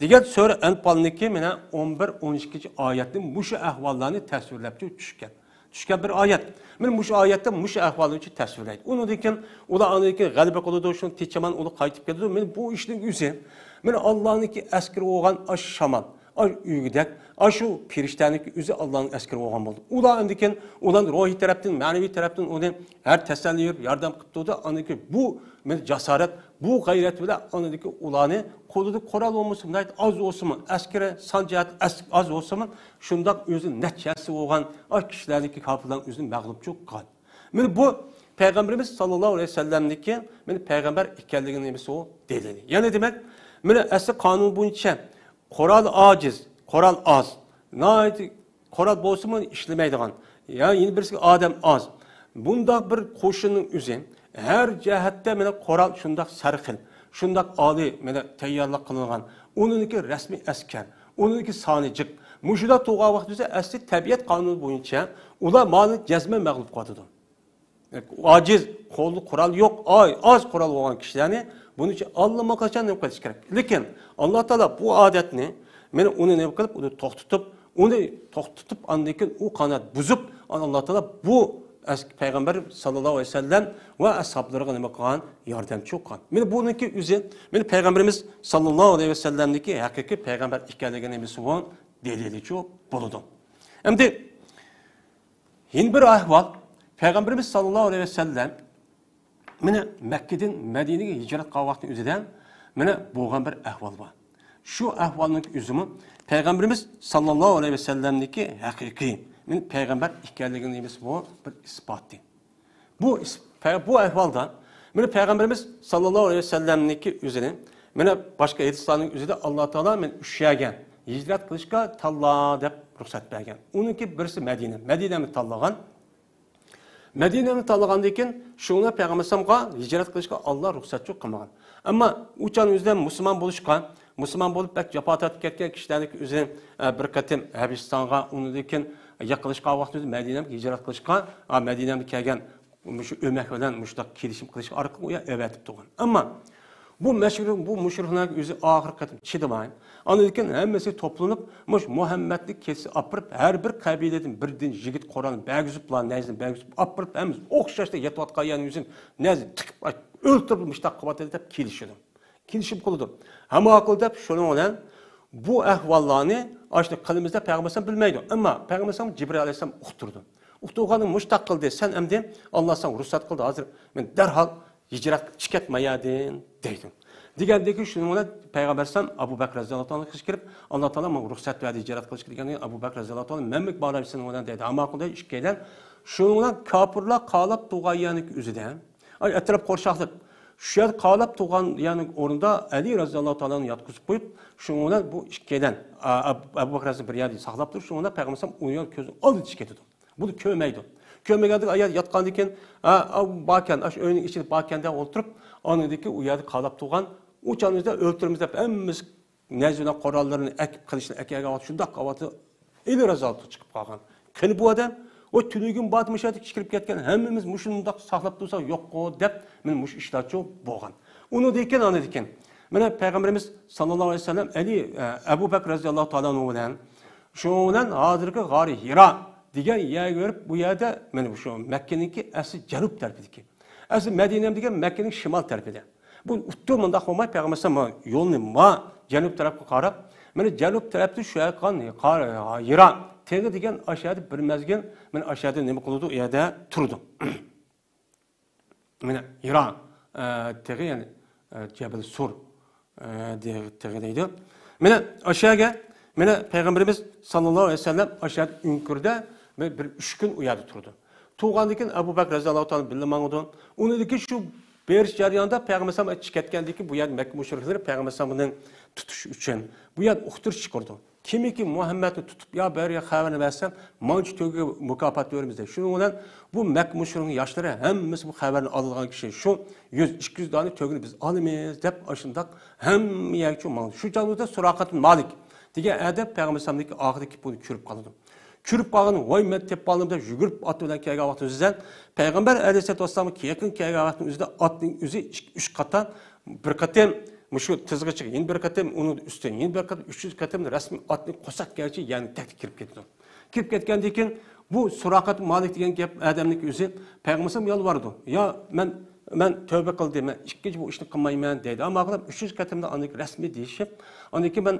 دېگەن سۈرە ئەنپالنىڭكى مانا ئون بىر، ئون ئىككىنچى ئايەتنى مۇشۇ ئەھۋاللارنى تەسۋىرلەپ چۈشكەن. چۈشكەن بىر ئايەت. مانا مۇشۇ ئايەتتە مۇشۇ ئەھۋالنى تەسۋىرلەيدۇ. ئۇنىڭدىن كېيىن ئۇلار ئاندىن كېيىن غەلىبە قىلىدۇ، شۇنى تېچىمان ئۇلار قايتىپ كېلىدۇ. مانا بۇ ئىشنىڭ ئۆزى، مانا ئاللانىڭكى ئەسكىرى بولغان ئاشۇ شامال، ئاشۇ ئۆگدەك، ئاشۇ پېرىشتەنىڭكى ئۆزى ئاللانىڭ ئەسكىرى بولغان بولدى. ئۇلار ئاندىن كېيىن ئۇلار روھىي تەرەپتىن، مەنىۋى تەرەپتىن ئۇنى ھەر تەسەللى بېرىپ ياردەم قىلىپ تۇردى. ئاندىن كېيىن بۇ مانا جاسارەت، بۇ غەيرەت بىلەن ئاندىن كېيىن ئۇلارنى قولىدا قورال بولمىسىمۇ، ناھايىتى ئاز بولسىمۇ، ئەسكىرى سان جەھەتتە ئەس-، ئاز بولسىمۇ، شۇنداق ئۆزى نەچچە ھەسسە بولغان ئاشۇ كىشىلەرنىڭكى كاپىرلارنىڭ ئۆزىنى مەغلۇپ قىلغان. مانا بۇ پەيغەمبىرىمىز ساللاللاھۇ ئەلەيھى ۋەسەللەمنىڭكى مانا پەيغەمبەر ئىكەنلىكىنىڭ نېمىسى ئۇ؟ دەلىلى. يەنە دېمەك، مانا ئەسلى قانۇن بويىچە قورال ئاجىز، قورال ئاز. ناھايىتى قورال بولسىمۇ ئىشلىمەيدىغان. يا يەنە بىرسىگە ئادەم ئاز. بۇنداق بىر قوشۇننىڭ ئۆزى ھەر جەھەتتە مانا قورال شۇنداق سەرخىل، شۇنداق ئالىي مانا تەييارلىق قىلىنغان. ئۇنىڭكى رەسمىي ئەسكەر، ئۇنىڭكى سانى جىق. مۇشۇنداق تۇرغان ۋاقتىمىزدا ئەسلى تەبىئەت قانۇنى بويىچە ئۇلار مانى جەزمەن مەغلۇپ قىلىۋاتىدۇ. ئاجىز، قولدا قورال يوق، ئاي، ئاز قورال بولغان كىشىلەرنى بۇنىڭ ئۈچۈن ئاللىماقاچان نېمە قىلىش كېرەك. لېكىن ئاللا تائالا بۇ ئادەتنى، مانا ئۇنى نېمە قىلىپ، ئۇنى توختىتىپ، ئۇنى توختىتىپ، ئاندىن كېيىن ئۇ قانات بۇزۇپ، ئاللا تائالا بۇ ئەس-، پەيغەمبەر ساللاللاھۇ ئەلەيھى ۋەسەللەم ۋە ئەسھابلىرىغا نېمە قىلغان؟ ياردەمچى بولغان. مانا بۇنىڭكى ئۆزى، مانا پەيغەمبىرىمىز ساللاللاھۇ ئەلەيھى ۋەسەللەمنىڭكى ھەقىقىي پەيغەمبەر ئىكەنلىكىنى نېمىسى بۇ؟ دەلىلى بولىدۇ. ئەمدى يەنە بىر ئەھۋال، پەيغەمبىرىمىز ساللاللاھۇ ئەلەيھى ۋەسەللەم مانا مەككىدىن مەدىنىگە ھىجرەت قىلغان ۋاقىتنىڭ ئۆزىدە مانا بولغان بىر ئەھۋال بار. شۇ ئەھۋالنىڭ ئۆزىمۇ پەيغەمبىرىمىز ساللاللاھۇ ئەلەيھى ۋەسەللەمنىڭكى ھەقىقىي مانا پەيغەمبەر ئىكەنلىكىنىڭ نېمىسى بۇ؟ بىر ئىسپاتى. بۇ ئىس-، پە-، بۇ ئەھۋالدا مانا پەيغەمبىرىمىز ساللاللاھۇ ئەلەيھى ۋەسەللەمنىڭكى ئۆزىنى، مانا باشقا ھەدىسلەرنىڭ ئۆزىدە ئاللا تائالا مانا ئۈچ يەرگە ھىجرەت قىلىشقا تاللا دەپ رۇخسەت بەرگەن. ئۇنىڭكى بىرسى مەدىنە، مەدىنەنى تاللىغان. مەدىنەنى تاللىغاندىن كېيىن شۇڭا پەيغەمبەر ئەلەيھىسسالامغا ھىجرەت قىلىشقا ئاللا رۇخسەتچىلىك قىلمىغان. ئەمما ئۇ چاغنىڭ ئۆزىدە مۇسۇلمان بولۇشقا، مۇسۇلمان بولۇپ بەك جاپا تارتىپ كەتكەن كىشىلەرنىڭكى ئۆزى، ئە، بىر قېتىم ھەبىشىستانغا، ئۇنىڭدىن كېيىن يېقىنلاشقان ۋاقتىدا مەدىنەگە ھىجرەت قىلىشقا، ئا، مەدىنەگە كەلگەن مۇشۇ ئۆمەك بىلەن مۇشۇنداق كېلىشىم قىلىش ئارقىلىق ئۇ يەر ئەۋەتىپ تۇرغان. ئەمما بۇ مەشھۇر، بۇ مۇشرىكلارنىڭ ئۆزى ئاخىرقى قېتىم چىدىماي، ئاندىن كېيىن ھەممىسى توپلىنىپ، مۇشۇ مۇھەممەدنى كېسىپ ئاپىرىپ، ھەر بىر قەبىلىدىن بىردىن يىگىت قورالنى بەرگۈزۈپلا، نەيزىنى بەرگۈزۈپ ئاپىرىپ، ھەممىسى ئوخشاشلا ياتىۋاتقان يەرنى ئۆزىنى نەيزىنى تىقىپ، ئۆلتۈرۈپ، مۇشۇنداق قىلىۋاتىدۇ دەپ كېلىشىدۇ. كېلىشىم قىلىدۇ. ھە ماقۇل دەپ، شۇنىڭ بىلەن بۇ ئەھۋاللارنى ئاشۇنداق قىلىمىز دەپ پەيغەمبەر ئەلەيھىسسالام بىلمەيدۇ. ئەمما پەيغەمبەر ئەلەيھىسسالام ئۇقتۇرىدۇ. ئۇقتۇرغاندا مۇشۇنداق قىلدى، سەن ئەمدى ئاللا ساڭا رۇخسەت قىلدى، ھازىر مەن دەرھال ھىجرەت چىقىپ كەتمە يەردىن دەيدۇ. دېگەندىن كېيىن شۇنىڭ بىلەن پەيغەمبەر ئەلەيھىسسالام ئەبۇ بەكرى رەزىياللاھۇ تائالا ئانھۇغا كىرىپ، ئاللا تائالا ماڭا رۇخسەت بەردى ھىجرەت قىلىشقا دېگەندىن كېيىن ئەبۇ بەكرى رەزىياللاھۇ تائالا مەنمۇ باراي سېنىڭ بىلەن دەيدۇ. ھە ماقۇل دەيدۇ ئىككىيلەن. شۇنىڭ بىلەن كاپىرلار قالاپ تۇرغان يەرنىڭ ئۆزىدە، ئاي، ئەتراپ قورشاقلىق. شۇ يەردە قالاپ تۇرغان يەرنىڭ ئورنىدا ئەلى رەزىياللاھۇ تائالا ئانھۇنى ياتقۇزۇپ قويۇپ، شۇنىڭ بىلەن بۇ ئىككىيلەن، ئا، ئەب-، ئەبۇ بەكرى رەزىياللاھۇ بىر يەردە ساقلاپ تۇرۇپ، شۇنىڭ بىلەن پەيغەمبەر ئەلەيھىسسالام ئۇ يەر كۆزىنىڭ ئالدىدىن چىقىپ كېتىدۇ. بۇنى كۆرمەيدۇ. كۆرمىگەندىكىن ئايال ياتقاندىكىن، ئا، ئا، باركەن، ئاشۇ ئۆينىڭ ئىچىدە باركەن دەپ ئولتۇرۇپ، ئاندىن كېيىن ئۇ يەردە قالاپ تۇرغان، ئۇ چاغنىڭ ئۆزىدە ئۆلتۈرىمىز دەپ ھەممىمىز نەيزە بىلەن قوراللىرىنى ئەكىپ قىلىشنى ئەكەلگەن ۋاقىت شۇنداق قىلىۋاتىدۇ. ئەلى رەزىياللاھۇ چىقىپ قالغان. قېنى بۇ ئادەم؟ ئۇ تۈنۈگۈن بارتى مۇشۇ يەردە كىرىپ كەتكەن، ھەممىمىز مۇشۇنداق ساقلاپ تۇرساق يوققۇ دەپ، مانا مۇشۇ ئىشلارچۇ بولغان. ئۇنىڭدىن كېيىن، ئاندىن كېيىن، مانا پەيغەمبىرىمىز ساللاللاھۇ ئەلەيھى ۋەسەللەم ئەلى، ئە، ئەبۇ بەكرى رەزىياللاھۇ تائالا ئەنھۇ بىلەن، شۇنىڭ بىلەن ھازىرقى غارى ھىرا دېگەن يەرگە بېرىپ، بۇ يەردە مانا شۇ مەككىنىڭكى ئەسلى جەنۇب تەرىپىدىكى، ئەسلى مەدىنە دېگەن مەككىنىڭ شىمال تەرىپىدە. بۇ ئۇتتۇر مۇنداق بولماي، پەيغەمبەر ئەلەيھىسسالام يولنى ما جەنۇب تەرەپكە قاراپ، مانا جەنۇب تەرەپتە شۇ يەرگە قارىغان ھىرا تېغى دېگەن ئاشۇ يەردە بىر مەزگىل، مانا ئاشۇ يەردە نېمە قىلىدۇ، ئۇ يەردە تۇرىدۇ. مانا ھىرا، ئە، تېغى، يەنى، ئە، جەبەل سۇر، ئە، دېغى-، تېغى دەيدۇ. مانا ئاشۇ يەرگە، مانا پەيغەمبىرىمىز ساللاللاھۇ ئەلەيھى ۋەسەللەم ئاشۇ يەردە ئۆڭكۈردە بىر، بىر ئۈچ كۈن ئۇ يەردە تۇرىدۇ. تۇرغاندىن كېيىن ئەبۇ بەكرى رەزىياللاھۇ تائالا بىللە ماڭىدۇ. ئۇنىڭدىن كېيىن شۇ بېرىش جەريانىدا پەيغەمبەر ئەلەيھىسسالام چىقىپ كەتكەندىن كېيىن بۇ يەردە مەككە مۇشرىكلىرى پەيغەمبەر ئەلەيھىسسالامنى تۇتۇش ئۈچۈن بۇ يەردە ئۇقتۇرۇش چىقىرىدۇ. كىمكى مۇھەممەدنى تۇتۇپ يا بىرەر خەۋەرنى بەرسە، مانچە تۆگىگە مۇكاپات بېرىمىز دەيدۇ. شۇنىڭ بىلەن بۇ مەككە مۇشرىكنىڭ ياشلىرى ھەممىسى بۇ خەۋەرنى ئالىدىغان كىشى شۇ يۈز، ئىككى يۈز دانە تۆگىنى بىز ئالىمىز دەپ ئاشۇنداق ھەممە يەرگە چۈ ماڭدى. شۇ چاغدا سۇراقەت مالىك دېگەن ئادەم پەيغەمبەر ئەلەيھىسسالامنىڭكى ئارقىدىكى پۇلنى كۆرۈپ قالىدۇ. كۆرۈپ قالغان، ۋاي، مەن تېپىپ قالدىم دەپ يۈگۈرۈپ ئات بىلەن كەلگەن ۋاقتىنىڭ ئۆزىدە، پەيغەمبەر ئەلەيھىسسالاتۇ ۋەسسالامغا يېقىن كەلگەن ۋاقتىنىڭ ئۆزىدە ئاتنىڭ ئۆزى ئىككى، ئۈچ قاتا، بىر قېتىم مۇشۇ تىزغا چىقىپ، يەنە بىر قېتىم ئۇنىڭ ئۈستىدىن، يەنە بىر قېتىم، ئۈچىنچى قېتىم رەسمىي ئاتنى قورساق كەرچە يەرنى تەكتە كىرىپ كېتىدۇ. كىرىپ كەتكەندىن كېيىن بۇ سۇراقەت مالىك دېگەن گەپ ئادەمنىڭكى ئۆزى پەيغەمبەر يالۋارىدۇ. يا مەن، مەن تەۋبە قىلدىم، مەن ئىككىنچى بۇ ئىشنى قىلمايمەن دەيدۇ. ئەمما قىلىپ ئۈچىنچى قېتىمدا ئاندىن رەسمىي دېيىشىپ، ئاندىن كېيىن مەن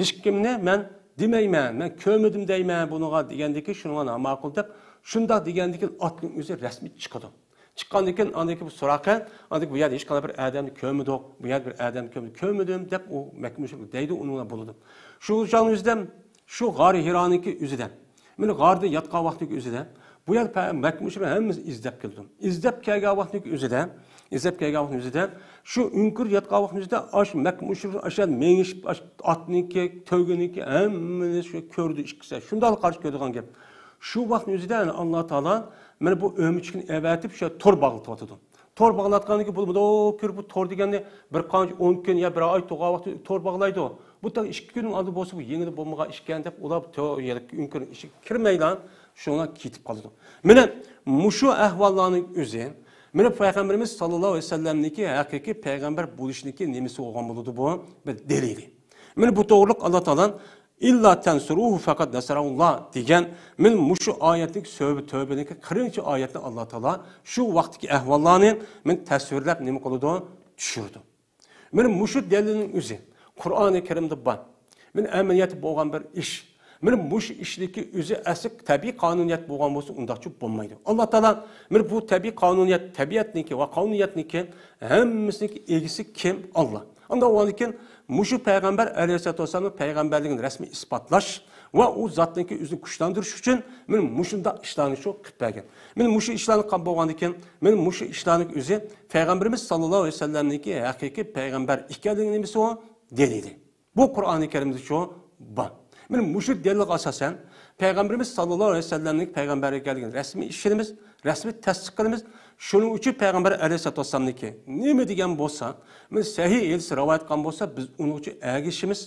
ھېچكىمنى مەن دېمەيمەن، مەن كۆرمىدىم دەيمەن بۇنىڭغا دېگەندىكى شۇنىڭغا ناماقۇل دەپ، شۇنداق دېگەندىكى ئاتنىڭ ئۆزى رەسمىي چىقىدۇ. چىققاندىن كېيىن ئاندىن كېيىن بۇ سۇراقە، ئاندىن كېيىن بۇ يەردە ھېچقانداق بىر ئادەمنى كۆرمىدۇق، بۇ يەردە بىر ئادەمنى كۆرمىدۇق، كۆرمىدىم دەپ ئۇ مەككە مۇشرىك دەيدۇ، ئۇنىڭ بىلەن بولىدۇ. شۇ چاغنىڭ ئۆزىدە، شۇ غارى ھىرانىڭكى ئۆزىدە، مانا غاردا ياتقان ۋاقتىنىڭكى ئۆزىدە، بۇ يەردە پە-، مەككە مۇشرىكلار ھەممىسى ئىزدەپ كېلىدۇ. ئىزدەپ كەلگەن ۋاقتىنىڭكى ئۆزىدە، ئىزدەپ كەلگەن ۋاقتىنىڭ ئۆزىدە، شۇ ئۆڭكۈر ياتقان ۋاقتىنىڭ ئۆزىدە، ئاشۇ مەككە مۇشرىكلار ئاشۇ مېڭىشىپ، ئاشۇ ئاتنىڭكى، تۆگىنىڭكى ھەممىنى شۇ كۆردى ئىككىسى. شۇنداق قارشى كۆرىدىغان گەپ. شۇ ۋاقىتنىڭ ئۆزىدە ئاللا تائالا مانا بۇ ئۆمۈچۈكنى ئەۋەتىپ، شۇ تور باغلىتىۋاتىدۇ. تور باغلاتقاندىن كېيىن بۇ، بۇ كۆرۈپ، بۇ تور دېگەننى بىر قانچە ئون كۈن يا بىر ئاي تۇرغان ۋاقىتتا تور باغلايدۇ. بۇ تاغ ئىككى كۈننىڭ ئالدى بولسا، بۇ يېڭىدا بولمىغان ئىشكەن دەپ، ئۇلار تۆ-، يەنە ئۆڭكۈرنىڭ ئىچىگە كىرمەيلا، شۇڭا كېتىپ قالىدۇ. مانا مۇشۇ ئەھۋاللارنىڭ ئۆزى، مانا پەيغەمبىرىمىز ساللاللاھۇ ئەلەيھى ۋەسەللەمنىڭكى ھەقىقىي پەيغەمبەر بولۇشنىڭكى نېمىسى بولغان بولىدۇ بۇ؟ بىر دەلىلى. مانا بۇ توغرىلىق ئاللا تائالا «ئىللا تەنسۇرۇھۇ فەقەد نەسەرەھۇللا» دېگەن، مانا مۇشۇ ئايەتنىڭ سۆبە تۆبىنىڭكى قىرىقىنچى ئايەتنى ئاللا تائالا شۇ ۋاقىتتىكى ئەھۋاللارنى مانا تەسۋىرلەپ نېمە قىلىدۇ؟ چۈشۈرىدۇ. مانا مۇشۇ دەلىلنىڭ ئۆزى قۇرئانى كەرىمدە بار. مانا ئەمەلىيەتتە بولغان بىر ئىش. مانا مۇشۇ ئىشنىڭكى ئۆزى ئەسلى تەبىئىي قانۇنىيەت بولغان بولسا، ئۇنداقچە بولمايدۇ. ئاللا تائالا مانا بۇ تەبىئىي قانۇنىيەت، تەبىئەتنىڭكى ۋە قانۇنىيەتنىڭكى ھەممىسىنىڭكى ئىگىسى كىم؟ ئاللا. ئاندىن كېيىن مۇشۇ پەيغەمبەر ئەلەيھىسسالاتۇ ۋەسسالامنىڭ پەيغەمبەرلىكىنى رەسمىي ئىسپاتلاش ۋە ئۇ زاتنىڭكى ئۆزىنى كۈچلەندۈرۈش ئۈچۈن مانا مۇشۇنداق ئىشلارنى شۇ قىلىپ بەرگەن. مانا مۇشۇ ئىشلارنى قىلغان بولغاندىن كېيىن، مانا مۇشۇ ئىشلارنىڭ ئۆزى پەيغەمبىرىمىز ساللاللاھۇ ئەلەيھى ۋەسەللەمنىڭكى ھەقىقىي پەيغەمبەر ئىكەنلىكىنىڭ نېمىسى ئۇ؟ دەلىلى. بۇ قۇرئانى كەرىمدە شۇ بار. مانا مۇشۇ دەلىلگە ئاساسەن، پەيغەمبىرىمىز ساللاللاھۇ ئەلەيھى ۋەسەللەمنىڭ پەيغەمبەر ئىكەنلىكىنى رەسمىي ئىشىنىمىز، رەسمىي تەستىق قىلىمىز. شۇنىڭ ئۈچۈن پەيغەمبەر ئەلەيھىسسالاتۇ ۋەسسالامنىڭكى نېمە دېگەن بولسا، مانا سەھىھ ھەدىس رىۋايەت قىلغان بولسا، بىز ئۇنىڭ ئۈچۈن ئەگىشىمىز.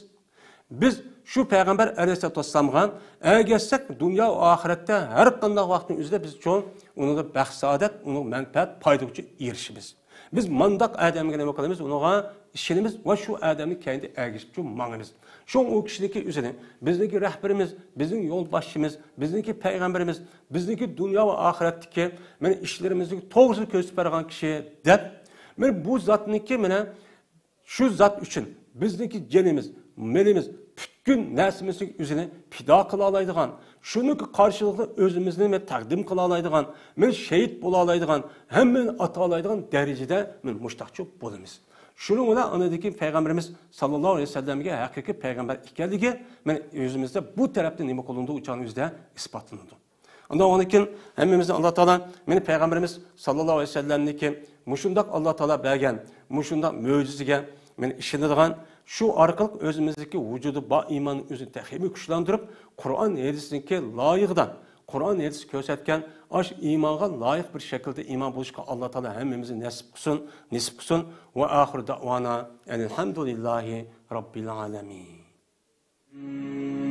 بىز شۇ پەيغەمبەر ئەلەيھىسسالاتۇ ۋەسسالامغا ئەگەشسەك، دۇنيا ۋە ئاخىرەتتە ھەر قانداق ۋاقىتنىڭ ئۆزىدە بىز چوڭ ئۇنىڭغا بەخت-سائادەت، ئۇنىڭغا مەنپەئەت، پايدىغىچە ئېرىشىمىز. بىز مانداق ئادەمگە نېمە قىلىمىز؟ ئۇنىڭغا ئىشىنىمىز ۋە شۇ ئادەمنى كەينىدە ئەگىشىپ شۇ ماڭىمىز. شۇڭا ئۇ كىشىنىڭكى ئۆزىنى بىزنىڭكى رەھبىرىمىز، بىزنىڭ يولباشچىمىز، بىزنىڭكى پەيغەمبىرىمىز، بىزنىڭكى دۇنيا ۋە ئاخىرەتتىكى مانا ئىشلىرىمىزنى توغرىسىنى كۆرسىتىپ بەرگەن كىشى دەپ، مانا بۇ زاتنىڭكى مانا شۇ زات ئۈچۈن بىزنىڭكى جېنىمىز، مېلىمىز، پۈتكۈل نەرسىمىزنىڭ ئۆزىنى پىدا قىلالايدىغان، شۇنىڭكى قارشىلىقىدا ئۆزىمىزنى مانا تەقدىم قىلالايدىغان، مانا شېھىت بولالايدىغان، ھەممىنى ئاتالايدىغان دەرىجىدە مانا مۇشتاقچۇ بولىمىز. شۇنىڭ بىلەن ئاندىن كېيىن پەيغەمبىرىمىز ساللاللاھۇ ئەلەيھى ۋەسەللەمگە ھەقىقىي پەيغەمبەر ئىكەنلىكى مانا ئۆزىمىزدە بۇ تەرەپتىن نېمە قىلىنىدۇ؟ ئۇ چاغنىڭ ئۆزىدە ئىسپاتلىنىدۇ. ئاندىن كېيىن ھەممىمىزنى ئاللا تائالا مانا پەيغەمبىرىمىز ساللاللاھۇ ئەلەيھى ۋەسەللەمنىڭكى مۇشۇنداق ئاللا تائالا بەرگەن مۇشۇنداق مۆجىزىگە مانا ئىشىنىدىغان، شۇ ئارقىلىق ئۆزىمىزدىكى ۋۇجۇدى بار ئىماننى ئۆزىنى تېخىمۇ كۈچلەندۈرۈپ، قۇرئان ھەدىسنىڭكى لايىقىدا، قۇرئان ھەدىس كۆرسەتكەن ئاشۇ ئىمانغا لايىق بىر شەكىلدە ئىمان بولۇشقا ئاللا تائالا ھەممىمىزنى نەسىپ قىلسۇن، نېسىپ قىلسۇن. ۋە ئاخىرۇ دەئۋانا ئەنىلھەمدۇلىللاھى رەببىل ئالەمىن.